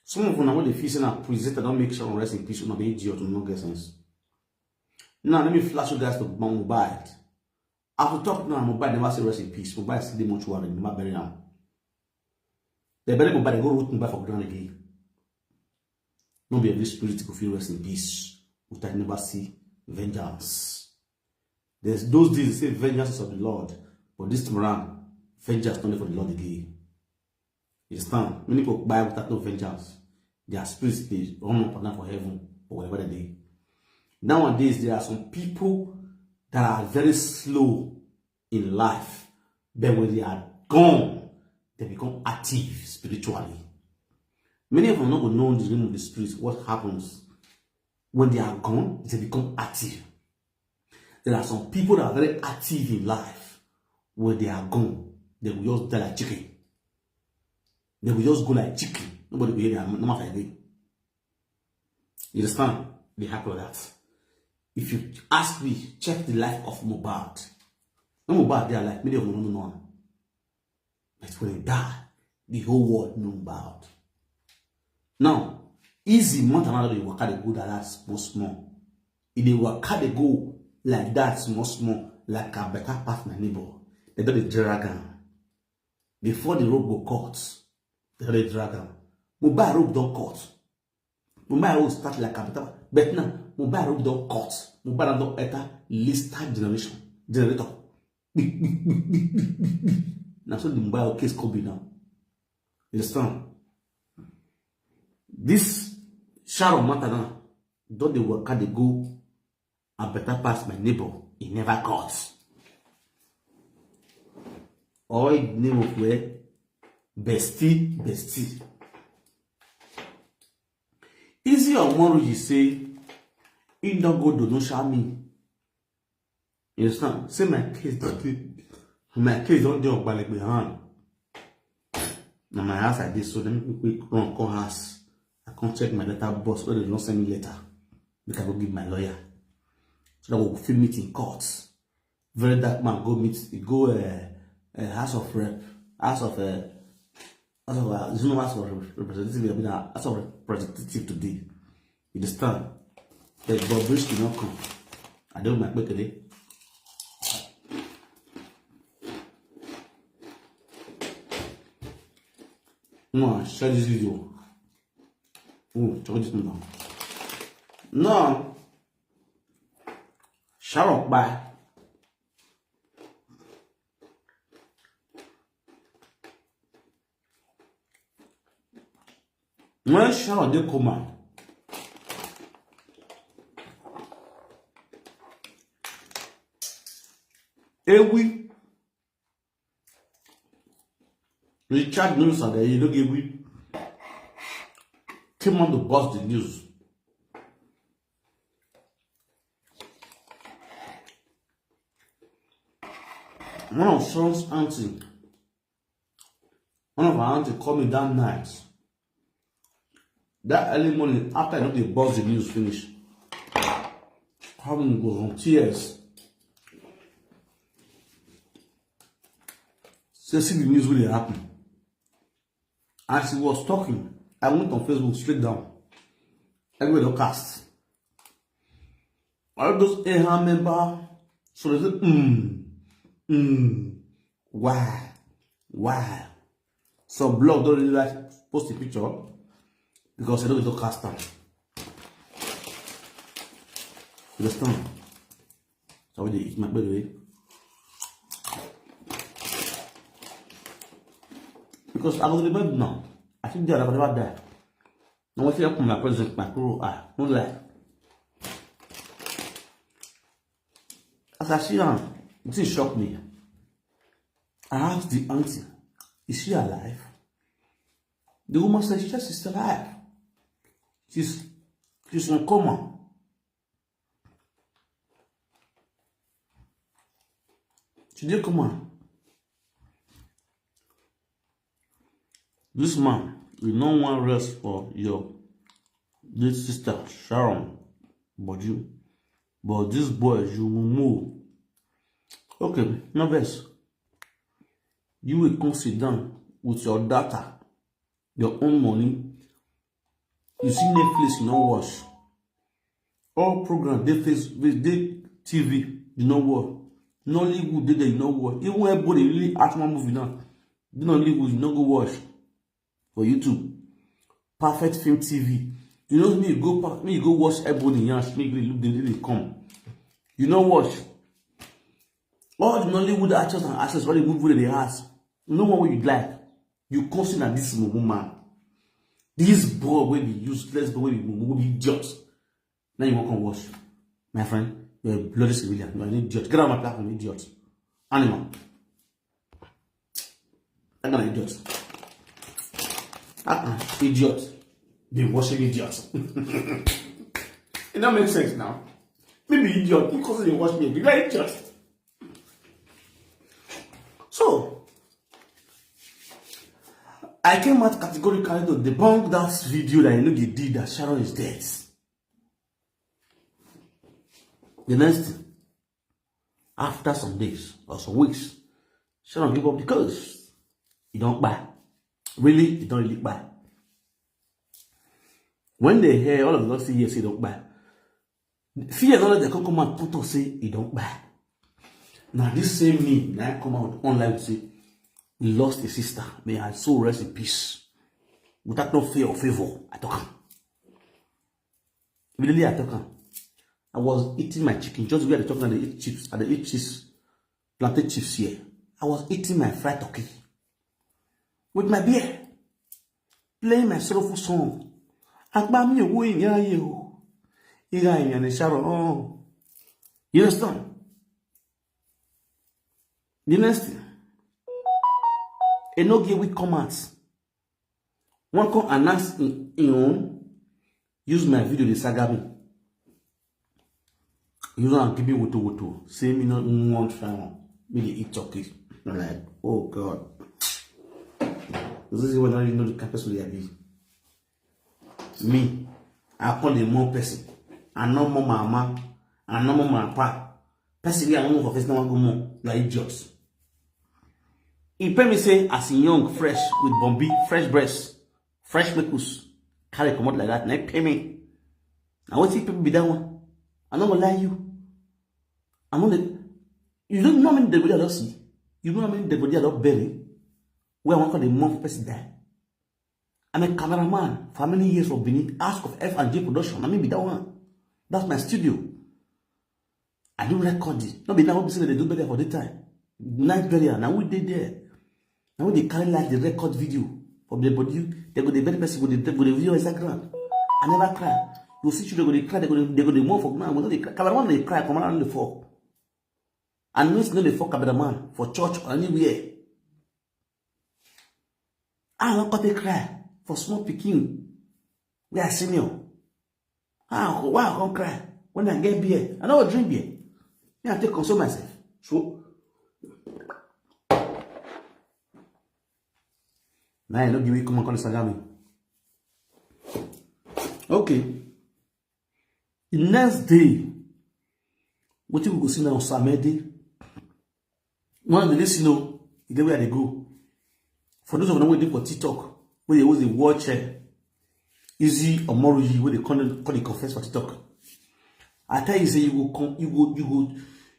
Some of una wey dey feel say na presenter don make Sharon rest in peace, una be idiot, una no get sense. Now, let me flash you guys to Mohbad. As we talk now, Mohbad never say rest in peace. Mohbad still dey mortuary, never bury am. They bury Mohbad, they go root Mohbad for ground again. No be every spirit go feel rest in peace. We never see vengeance. There's those days they say vengeance is of the Lord, but this time around, vengeance not for the Lord again. You understand? Many people buy without no vengeance. Their spirits they run up and down for heaven or wherever they dey. Nowadays, there are some people that are very slow in life, but when they are gone, they become active spiritually. Many of them not gonna know the name of the spirit, what happens when they are gone, they become active. There are some people that are very active in life. When they are gone, they will just die like chicken. They will just go like chicken. Nobody will hear their normal again. You understand? They happen like that. If you ask me, check the life of Mohbad. When Mohbad dey alive, many of them don't know am. But when he die, the whole world know about. Now, Easy month another dey waka dey go that, that small small. E dey waka dey go like that small small, like a better pass my neighbor. They don dey drag am. Before the rope go cut, they don dey drag am. Mohbad rope don cut. Mohbad rope start like a better, but now Mohbad rope don cut. Mohbad don enter lister generation generator. Na so the Mohbad case come be now. You understand? This Sharon matter now don dey waka dey go and better pass my neighbor. He never cut. All the name of where? Bestie, bestie. Easy on one you say, he don't go do no shami. You understand? Say my case don't dey, my case don't dey on Balekbe hand. Now my house I did, so let me quick run call house. I can't check my letter boss, or they don't send me letter. Make I go give my lawyer. So that we fit meet in court. Very dark man go meet, he go uh, uh, House of Rep, House of uh, House of uh, you know House of Rep- Representative, I mean, uh, House of Representative today. You understand? But Bobrisky not come. I don't my today. No, share this video. Oh, check this one. No. Sharon, bye. When Sharon dey coma, Ewi, Richard News and Ewi came on to bust the news. One of Sharon's auntie, one of her auntie called me that night. That early morning, after I know they bust the news finish, come go on tears. Say, see the news really happen. As he was talking, I went on Facebook straight down. Everywhere they cast. All those A H A member, so they say, mm, mm, why, why? Some blog don't really like post the picture because they don't get to cast them. Understand? So we dey eat my, by the way. Because I go to the bed now. I think they are never die. Now what you come my present, my crew, ah, no lie. As I see her, it shocked me. I asked the auntie, is she alive? The woman said, yes, she's alive. She's she's in coma. She dey coma. This man, you no wan rest for your this sister Sharon body, but this boy you mumu. Okay, no vex. You will come sit down with your data, your own money. You see Netflix, you no watch. All program dey face dey T V, you no watch. Nollywood dey there, you no watch. Even everybody really act one movie now. The Nollywood, you no go watch for YouTube. Perfect Film T V. You know me, you go pa- me you go watch everybody yansh, me really look the really come. You no watch. All the Nollywood actors and actresses, all the movie they ask. No one wey you like. You come see na this mumu man. This boy wey be useless boy, wey be mumu, wey be idiot. Now you wan come watch. My friend, you're a bloody civilian. You're an idiot. Get out of my platform, idiot. Animal. That kind of idiot. Uh-uh. Idiot. Be watching idiot. It don't make sense now. Maybe idiot. You cause you watch me. Be very idiot. So I came out categorically to debunk that video that you know they did that Sharon is dead. The next thing, after some days or some weeks, Sharon give up the ghost. He don't buy. Really, he don't really buy. When they hear all of us say yes, he don't buy. Fear not let the come come and put us say he don't buy. Now this same me, now I come out online and say he lost his sister. May her soul rest in peace. Without no fear or favor, I talk am. Immediately I talk am. I was eating my chicken, just where they talk now, they eat chips, and they eat chips, plantain chips here. I was eating my fried turkey with my beer, playing my sorrowful song. Agba mi owo iyan ye o. Ira iyan ni Sharon. Oh. You understand? The next thing, Enogie will come out. One come announce in, in own, use my video, the saga me. You know, give me woto woto. Say me not want fun. Me dey eat turkey. I'm like, oh God. This is when I know the campus will be. Me, I call the more person. I know more mama. I know more my papa. Person we are one for face no one go more. You are idiots. He pay me say as he young, fresh with Bombi, fresh breast, fresh kpekus, carry comot like that. Na him pay me. Na wetin people be that one. I no go lie you. I no dey. You don't know how many dead body I don see. You know how many dead body I don bury. Where I wan call the month person die. I'm a cameraman for many years for Benin. Ask of F and J Production. I mean be that one. That's my studio. I do recording. Not be now we say they do better for the time. Night burial. Now we did there. Now we dey carry like the record video from the body. They go the very person go the go the video Instagram. I never cry. You see children go they cry. They go they, they go they more for now. We no dey cry. Cameraman dey cry. Cameraman dey fall. And no no dey fall cameraman for church or anywhere. I no come dey cry for small pikin. We are senior. Ah, why I come cry when I get beer? I no go drink beer. Me I take console myself. So now you no give me come and call the saga me. Okay. The next day, wetin we go see now, Samedi. One of the list, you know, e get where they go. For those of them wey dey for TikTok, wey dey always dey watch eh, Easy Omoruyi, wey dey call call dey confess for TikTok. I tell you say you go come, you go you go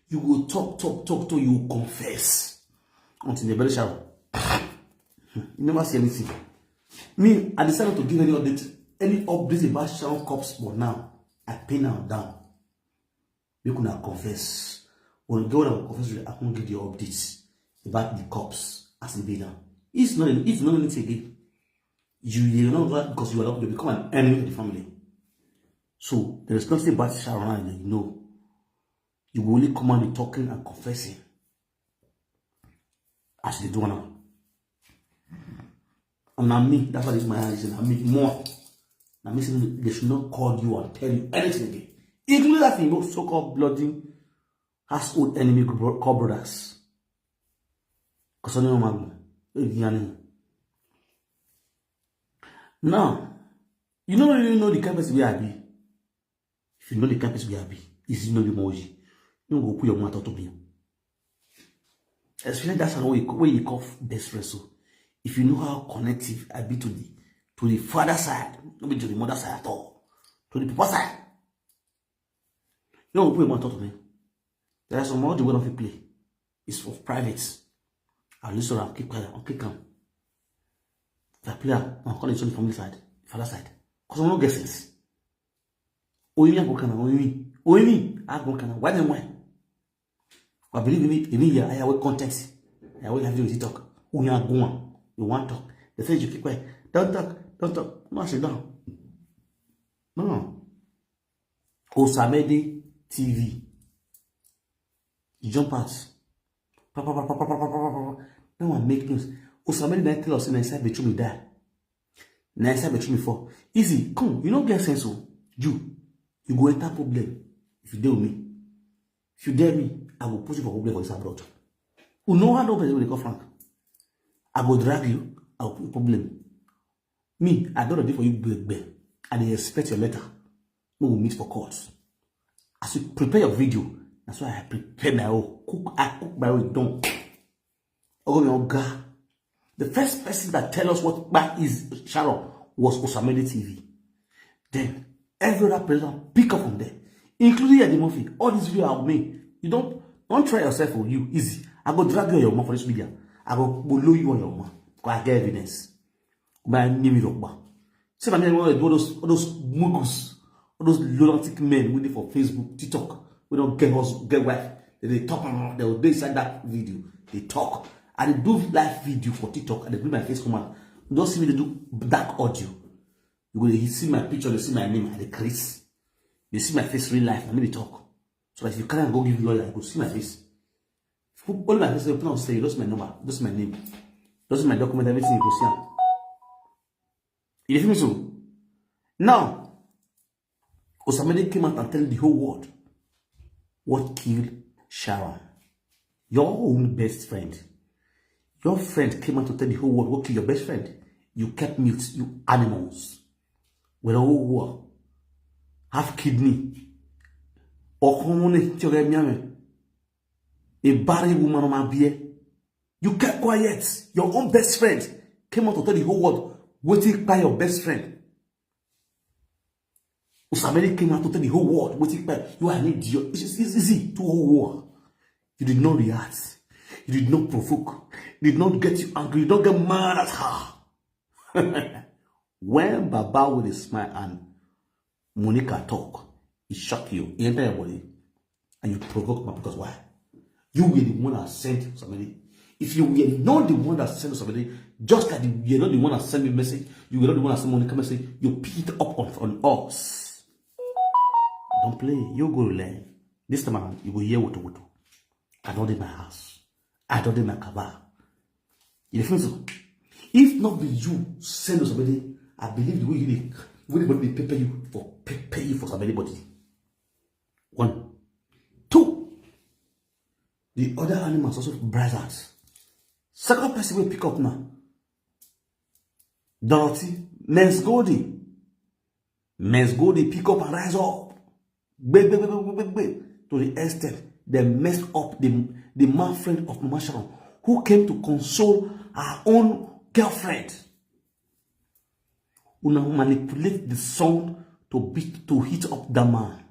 you go talk talk talk talk, you go confess until the very shallow. You never see anything. Me, I decided to give any update, any updates about Sharon Cops, but now I pin am down. Make una confess. When God will confess, I can give you updates about the cops as e be now. It's not it's not anything again. You you know that because you are not you become an enemy of the family. So there is nothing about Sharon again. No. You will only come and be talking and confessing as you do now. And now me, that's why this my hand is now me more. Now me say they should not call you and tell you anything again. Including that thing, you so-called bloody household enemy called brothers. Because I know man. Now, you don't really know the kind of person we are be. If you know the kind of person we are be, is it not the more you? You go put your mouth out to me. Especially that's how you where you call best friend. So if you know how connective I be to the to the father side, not be to the mother side at all, to the papa side. You know, put your mouth out to me. There are some more the way of play. It's for private. I'll listen and keep quiet and click on. If I play, I'll call it on the family side, father side. Because I'm not guessing. Only I'm going to only only I'm going to why then why? I believe in me, in me, I have content. I will have you talk. When you are going, you want talk. The things you keep quiet. Don't talk, don't talk. No, sit down. No. Osamede T V. You jump out. Pa, pa, pa, pa, pa, pa, pa, pa, pa, pa. Now I make news. Osamede na tell us in inside between me die. Na inside between me fall. Easy, come. You no get sense, oh. You, you go enter problem if you deal with me. If you dare me, I will put you for problem for this abroad. You know how nobody will call Frank. I go drag you. I will put problem. Me, I don't ready for you, big big. I dey expect your letter. We will meet for court. As you prepare your video, that's why I prepare my own. Cook, I cook my own. Don't. Ogo mi oga. The first person that tell us what back is Sharon was Osamede T V. Then every other person pick up from there, including Eddie Murphy. All this video are me. You don't don't try yourself for you easy. I go drag you on your mouth for this media. I go blow you on your mouth. Go I get evidence. My name is Okpa. Say my name all those all those mugus, all those lunatic men with for Facebook, TikTok. We don't get us get wife. They, they talk about they will be inside that video. They talk. I dey do live video for TikTok and they bring my face come out. You don't see me they do dark audio. You go they see my picture, they see my name, and they crease. They see my face real life, and me they talk. So that if you can't go give lawyer, you go see my face. Put all my face, put on say, that's my number, that's my name, that's my document, everything you go see am. You dey feel me so? Now, Osamede came out and tell the whole world what killed Sharon. Your own best friend. Your friend came out to tell the whole world what killed your best friend. You kept mute, you animals. With a whole war. Have kidney. Or common, a barren woman on my beer. You kept quiet. Your own best friend came out to tell the whole world what he kpai your best friend. Osamede came out to tell the whole world what he kpai. You are an idiot. It's, it's easy to whole world. You did not react. You did not provoke. You did not get you angry. You don't get mad at her. When Baba with a smile and Monica talk, it shock you. It enter your body. And you provoke me because why? You were the one that sent somebody. If you were not the one that sent somebody, just like you were not the one that sent me message, you were not the one that sent Monica message, you pick it up on, on us. Don't play. You go learn. This time around, you go hear wutu wutu. I don't in my house. I don't in my cabal. You dey feel so? If not be you send us somebody, I believe the way you dey, way the body dey pepper you for pepper you for somebody body. One. Two. The other animals also rise out. Second person will pick up now. Dorothy, Men's Goldie. Men's Goldie pick up and rise up. Gbe, gbe, gbe, gbe, gbe, gbe, gbe. To the extent they messed up the, the man friend of Mama Sharon, who came to console her own girlfriend. Una manipulate the sound to beat, to hit up that man.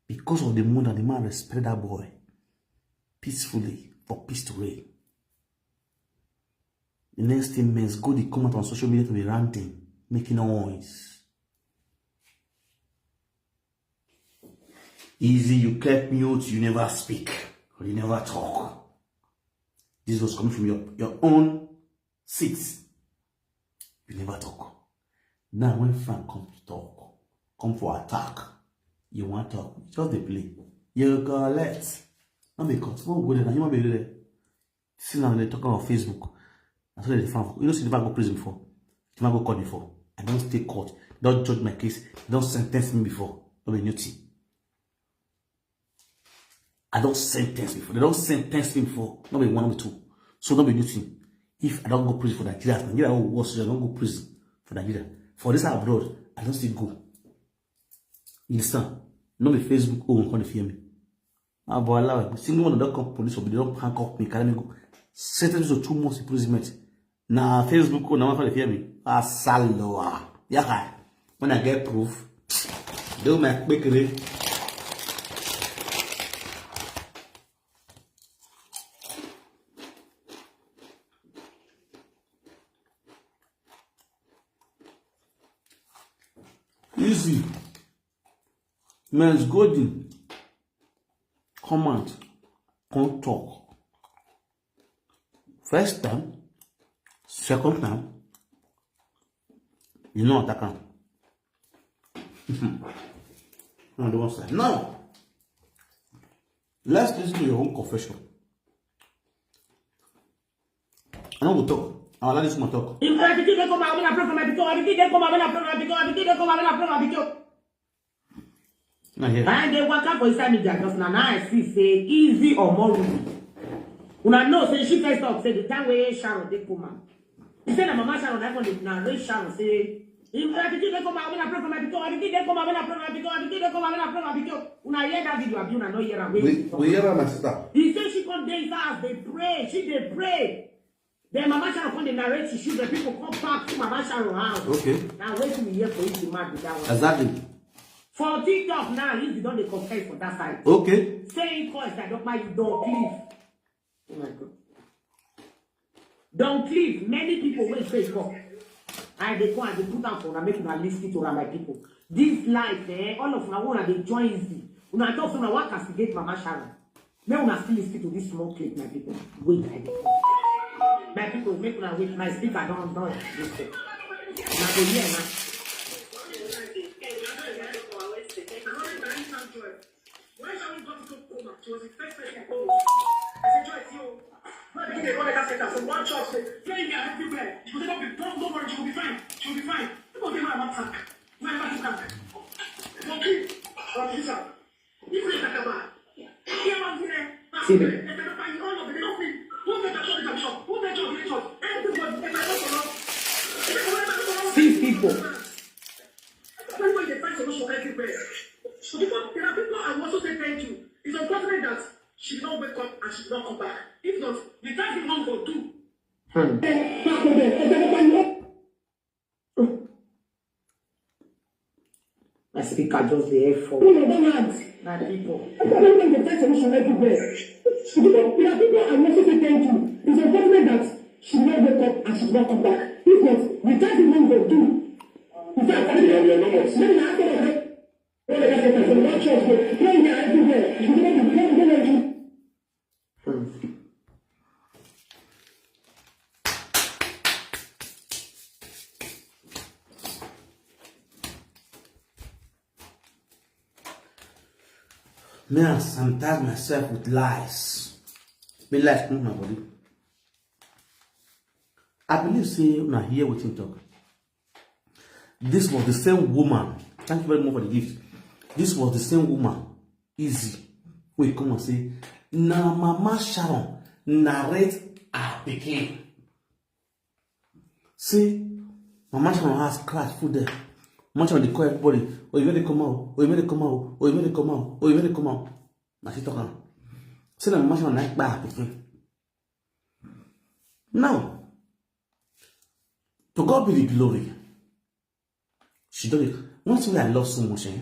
Because of the mood and the man respect that boy peacefully for peace to reign. The next thing, Men's Goldie come out on social media to be ranting, making noise. Easy, you kept mute, you never speak, or you never talk. This was coming from your, your own seat. You never talk. Now when Frank come to talk, come for attack, you want talk, just dey play. You collect. No be cut. No go there. Na human being dey there. See now they talk about Facebook. I saw the fan. You know, see the man go prison before. The man go court before. I don't stay court. Don't judge my case. Don't sentence me before. No be new thing. I don't sentence before. They don't sentence me before. No be one, no be two. So no be new thing. If I don't go prison for Nigeria, Nigeria will worse. I don't go prison for Nigeria. For this abroad, I don't still go. You understand? No be Facebook. Oh, come fear me. Ah, boy, allow it. Single one of that come police, or they don't handcuff me, carry me go. Sentence to two months imprisonment. Na Facebook, oh, na my father fear me. Asaloa. Yeah, hi. When I get proof, do my quick read. Easy. Men's Golden come out, come talk. First time, second time, you know attack am. No, the one side. Now, let's listen to your own confession. I no go talk. I allow this one talk. If my pikin dey come out, when I pray for my pikin, my pikin dey come out, when I pray for my pikin, my pikin dey come out, when I pray for my pikin. Na here. I dey waka for inside media just now. Now I see say Easy Omoruru. Una know say she first talk say the time wey Sharon dey come out. He say na Mama Sharon, that one dey narrate Sharon say, if my pikin dey come out, when I pray for my pikin, my pikin dey come out, when I pray for my pikin, my pikin dey come out, when I pray for my pikin. Una hear that video, abi una no hear am? We, we hear am, my sister. He say she come dey inside house dey pray, she dey pray. Then Mama Sharon come dey narrate to children, people come back to Mama Sharon house. Okay. Now wetin we hear for Easy mouth be that one. Exactly. For TikTok now, Easy don dey confess for that side. Okay. Say he call Esther Dokpa, you don cliff. Oh my God. Don cliff, many people wey say come. I dey come, I dey put am for una, make una listen to am, my people. This life, eh, all of una, una dey join Easy. Una talk say una wan castigate Mama Sharon. Make una still listen to this small clip, my people. Wait, I dey come. My people, make una wait. My speaker don, don listen. Una go hear now. Why shall we go to coma? She was the first person to go. Why begin dey run that center from one church say, "Pray here everywhere. You go never be, don't, don't worry, you will be fine. You will be fine." People dey wear attack. Wear attack. Monkey. Monkey, sir. People dey talk about. Here, one here. See them. Who dey talk about the church? Who dey talk about the church? Everybody, if I don't follow. See people. Everybody dey find solution everywhere. So because there are people I also say thank you. It's unfortunate that she did not wake up and she did not come back. If not, the time the man go do. Hmm. My speaker just dey F four. Na people. There are people I also say thank you. It's unfortunate that she did not wake up and she did not come back. If not, the time the man go do. In fact, I don't know. Let me ask you. All the guys from one church go pray here everywhere. You go be very, very. Me, I sanitize myself with lies. Me lies come my body. I believe say una hear wetin talk. This was the same woman. Thank you very much for the gift. This was the same woman, Easy, wey come and say, "Na Mama Sharon narrate her pikin." Say, Mama Sharon house crash full there. Mama Sharon dey call everybody. "Oh, you may dey come out. Oh, you may dey come out. Oh, you may dey come out. Oh, you may dey come out." Na she talk am. Say na Mama Sharon na kpai her pikin. Now, to God be the glory. She don dey, one thing wey I love so much, eh?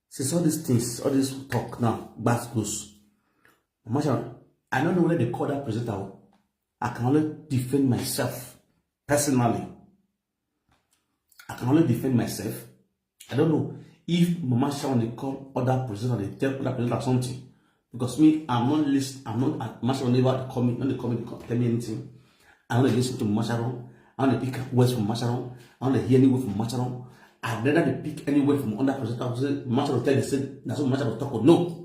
Since all these things, all this talk now, gbas gbos. Mama Sharon, I don't know whether they call that presenter o. I can only defend myself personally. I can only defend myself. I don't know if Mama Sharon dey call other presenter, dey tell other presenter something. Because me, I'm not list, I'm not, Mama Sharon never dey call me, no dey call me, dey call, tell me anything. I no dey listen to Mama Sharon. I no dey pick words from Mama Sharon. I no dey hear any word from Mama Sharon. I rather dey pick any word from other presenter. Say Mama Sharon tell me say na so Mama Sharon talk o. No.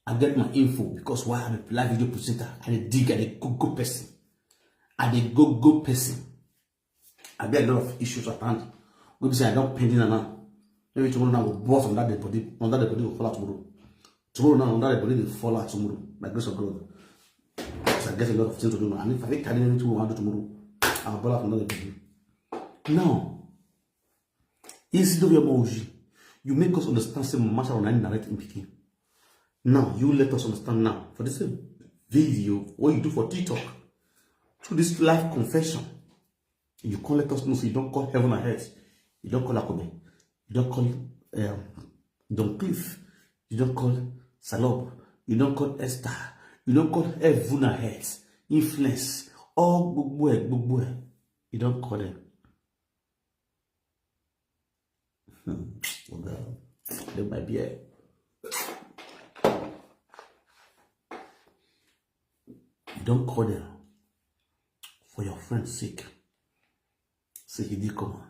I get my info because why? I'm a live video presenter. I dey dig, I dey go go person. I dey go go person. I get a lot of issues at hand. Wey be say I don pending am now. Maybe tomorrow now go burst on that dead body. On that dead body go fall out tomorrow. Tomorrow now, on that dead body dey fall out tomorrow. By grace of God. Because I get a lot of things to do now. And if I fit carry anything we want to do tomorrow, I'll ball out another dead body. Now, Isidore Omoji, you make us understand say Mama Sharon na narrate im pikin. Now, you let us understand now. For this video, what you do for TikTok, through this live confession, you come let us know say you don call heaven and earth. You don call Akobe. You don call, um, Don Cliff. You don call Salob. You don call Esther. You don call heaven and earth. Influence. All gbogbo ẹ, gbogbo ẹ. You don call them. Hmm. Oga, they might be a, you don call them for your friend's sake. Say he did come.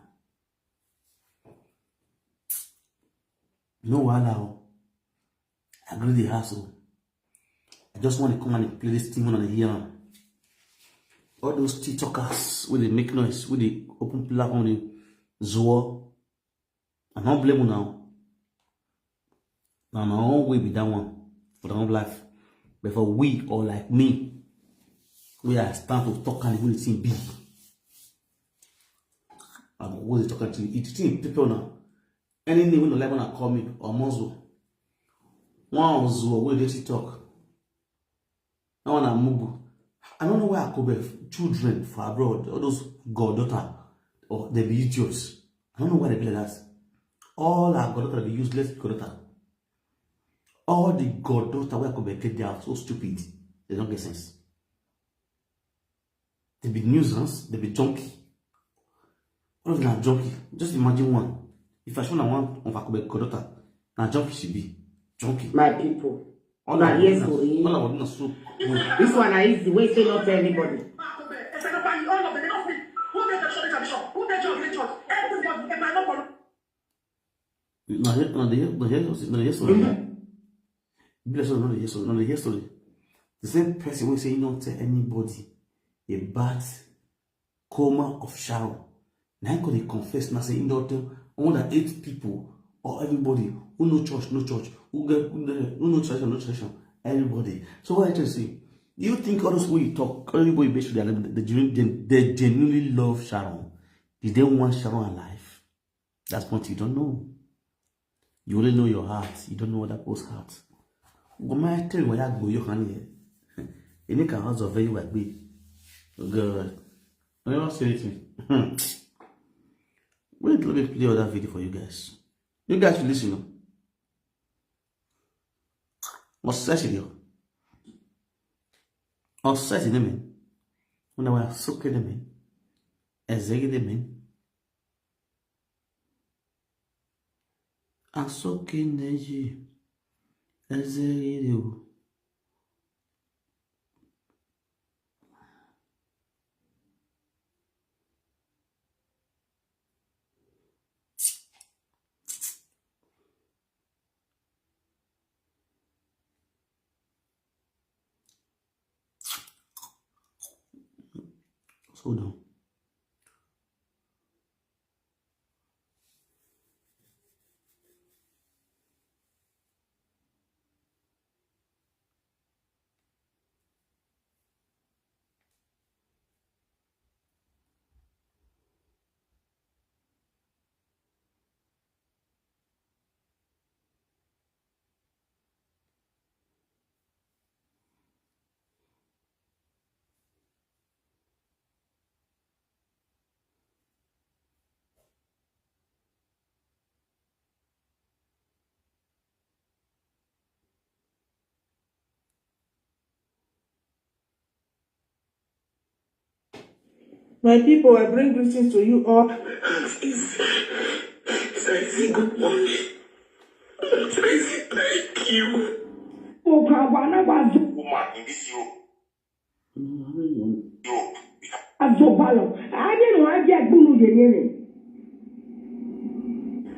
No wahala o. I agree the house o. I just want to come and play this thing on the here. All those TikTokers wey dey make noise, wey dey open platform, dey zuo. I no blame una o. Na my own way be that one for their own life. But for we or like me, we are stand to talk and wey the thing be. I go always talk until it thing people now. Any name wey no like una call me or Mozo. One Ozuo wey dey TikTok. That one na Mugu. I don't know why Akobe children for abroad, all those goddaughter, or they be idiots. I don't know why they be like that. All our goddaughter be useless goddaughter. All the goddaughter wey Akobe get, they are so stupid. They don't get sense. They be nuisance, they be junkie. All of them are junkie. Just imagine one. If I show na one of Akobe goddaughter, na junkie she be. Junkie. My people. All I want na, all I want na soup. This one na easy. Wey say no tell anybody. Na here, na the here, na here, na here story. Bless you, na the here story, na the here story. The same person wey say he no tell anybody about coma of Sharon. Now he go dey confess now say he don tell more than eight people or everybody who no church, no church, who get who no who no tradition, no tradition, everybody. So what I tell you say, do you think all those people you talk, all the people you make sure they, are- they, genu- they, they genuinely love Sharon? Did they want Sharon alive? That's what you don't know. You only know your heart. You don't know other people's heart. Go my tell you what I go your hand here. You need can house of very well be. Good. I never say anything. Wait, let me play other video for you guys. You guys should listen. What's that video? What's that in a minute? When I was so kidding me. Ezegede men. Asoke neji. Ezegede o. Hold on. My people, I bring greetings to you all. Aunties, Auntie, good morning. Auntie, thank you. Woman in this Europe. Europe. Azobalọ, anyị nọ abịa gbunu yenere.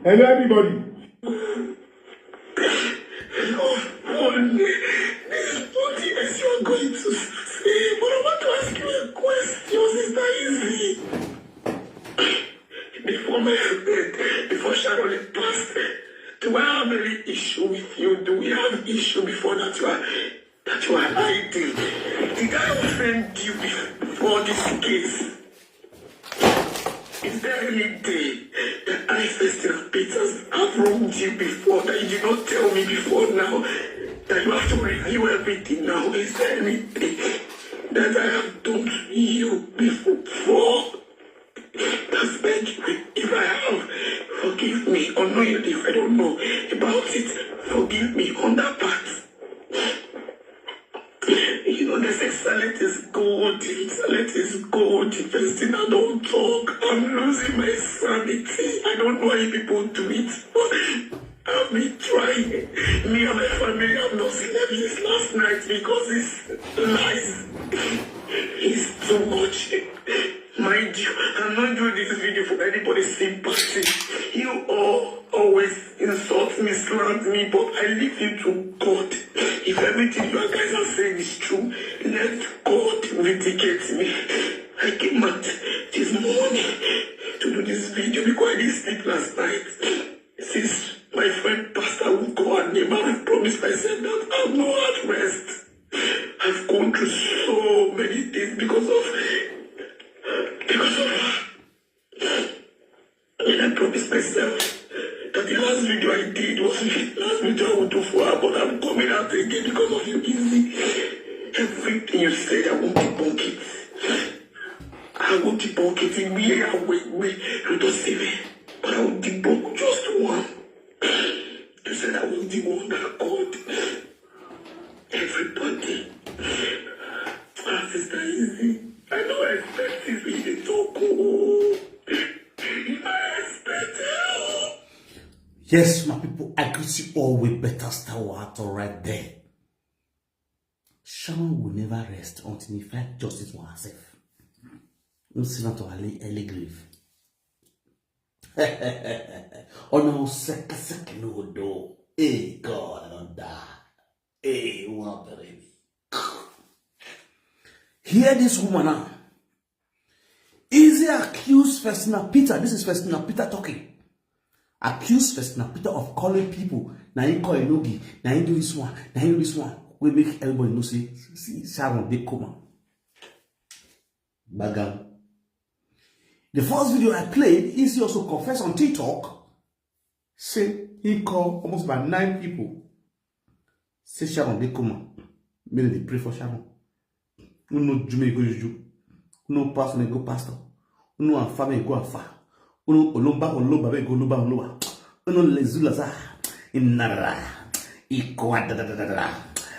Hello, everybody. This body as you are going to say, but I want to ask you a question, Sister Izzy. Before my friend, before Sharon passed, do I have any issue with you? Do we have issue before that you are that you are hiding? Did I offend you before this case? Is there anything that I, Festina Peters, have wronged you before that you did not tell me before now? That you have to reveal everything now? Is there anything that I have done to you before? That's beg you. If I have, forgive me. Unknowingly, if I don't know about it, forgive me on that part. You know, they say silent is gold. Silent is gold. If I still don't talk, I'm losing my sanity. I don't know how people do it. I've been trying. Me and my family have not slept since last night because it's lies. It's too much. Mind you, I'm not doing this video for anybody's sympathy. You all always insult me, slant me, but I leave you to God. If everything you guys are saying is true, let God vindicate me. I came out this morning to do this video because I didn't sleep last night. Since my friend Pastor Ugo and Nema, I promised myself that I've no heart rest. I've gone through so many things because of because of her. And I promised myself that the last video I did was the last video I would do for her, but I'm coming out again because of you, Izzy. Everything you said, I won't debunk it. I won't debunk it. In me, I wait, wait, you don't see me. But I will debunk just one. You said I was the one that called everybody. Ah, Sister Izzy, I don't expect this in the talk. Oh. I expect help. Yes, my people, I greet you all with better star water right there. Sharon will never rest until he find justice for herself. No sit down to early, early grave. Oh no, second, second, no, no. Hey, God, I don't die. Hey, who want to bury me? Hear this woman now. Easy accuse Festina Peter. This is Festina Peter talking. Accuse Festina Peter of calling people. Now he call Enogi. Now he do this one. Now he do this one. We make everybody know say, see, Sharon, they come on. Bagam. The first video I played, Easy also confessed on TikTok. Say he call almost about nine people. Say Sharon, they come on. Maybe they pray for Sharon. Who know Jimmy go Juju? Who know Pastor may go Pastor? Who know Afa may go Afa? Who know Olomba Olomba may go Olomba Olomba? Who know Lezu Laza? Inara. Ikwa da da da da da.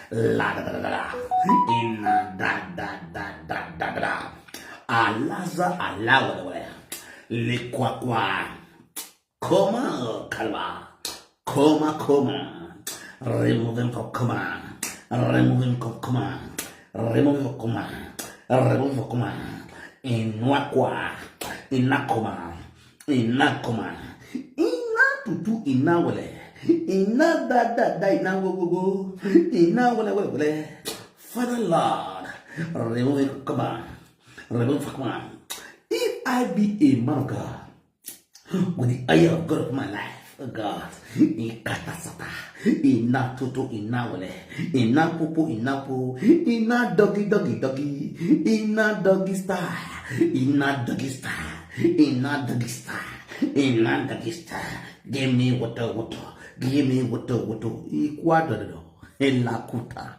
La da da da da da. Ina da da da da da da da. Alaza alawa da wa. Le kwa kwa. Coma, Kalba. Coma, coma. Remove him for coma. Remove him for coma. Remove him for coma. Remove him for coma. Inwakwa. Inakoma. Inakoma. Ina tutu inawele. Ina da da da ina go go go. Ina wele wele wele. Father Lord. Remove him for coma. Remove him for coma. If I be a man of God, with the oil of God of my life, oh God. Ikatasata, ina toto, ina wale, ina popo, ina po, ina doggy, doggy, doggy, ina doggy style, ina doggy style, ina doggy style, ina doggy style. Give me water, water, give me water, water. Ikwadodo, elakuta.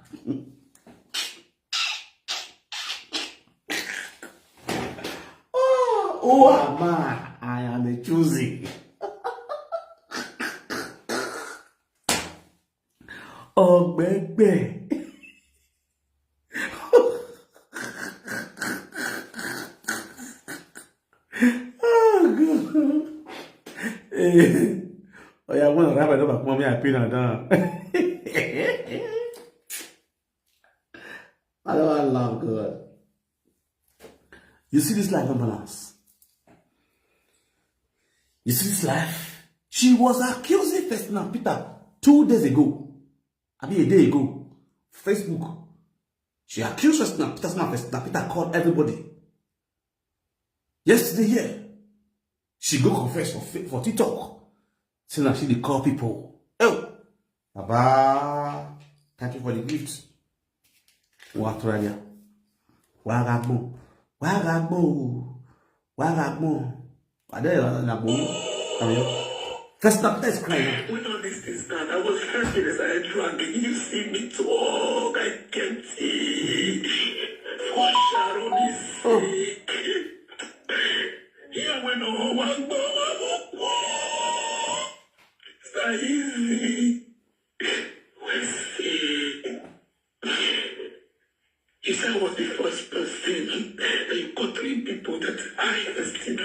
Oh, who am I? I am a choosy. Ọgbẹgbẹ. Oh, God. Eh, oh, yeah, one rabbi never come here, I pay now down. I don't love God. You see this life no balance. You see this life? She was accusing Festina Peter two days ago. I mean, a day ago. Facebook. She accused Festina Peter, Festina Peter called everybody. Yesterday here, she go confess for, Fa- for TikTok. Say now she dey call people. Oh, Baba, thank you for the gift. Wa turadia. Wa gagbo. Wa gagbo. Wa gagbo. Wa de na gbo. Come here. First stop, let's cry. When all these things start, I was hurting as I drunk. You see me talk, I kept it. For Sharon is sick. Here we know one go, one go. It's not easy. We see. You said I was the first person, and you got three people that I esteem.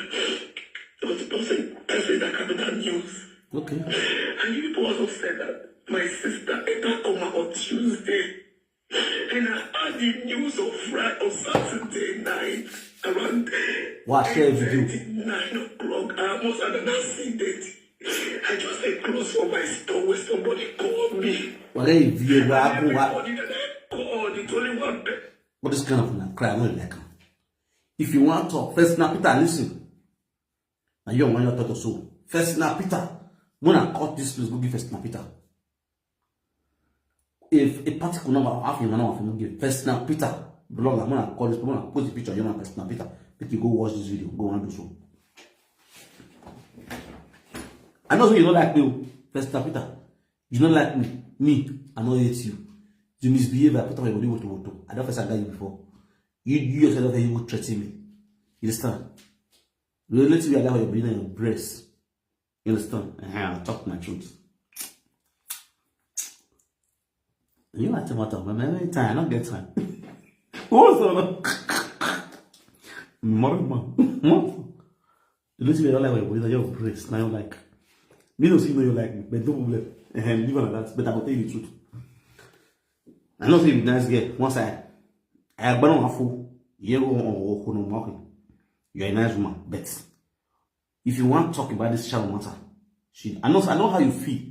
I was the person, person that covered that news. Okay. And you people also said that my sister entered coma on Tuesday. And I had the news on Friday, on Saturday night around Wa share video. Eight thirty, nine o'clock. I almost had an accident. I just dey close for my store when somebody call me. Wale video wa go wa. Everybody that I call, it's only one person. But this kind of na cry, I no like am. If you want talk, Festina Peter, listen. Now you want your talk so. Festina Peter, when I cut this place, go give Festina Peter. If a particular number of half your man, if you give Festina Peter, blogger, when I call this, when I post the picture, you know, Festina Peter, make you go watch this video, go and do so. I know you don't like me, Festina Peter. You don't like me. Me, I don't hate you. You misbehave, I put on your body, woto, woto. I don't first agree you before. You, you yourself, you go threaten me. You understand? Relative, I like your body and your breast. You understand? Uh-huh, I talk my truth. You like to matter, but many time I don't get time. What's on? More man. The little bit I don't like your body, your breast. Now you like. Me don't see you know you like me, but no problem. Uh-huh, leave it like that. But I will tell you the truth. I know say you be nice girl. Once I, I burn one fool. You go on, on, on, on, on. You're a nice woman, but if you want to talk about this child matter, she, I know, I know how you feel.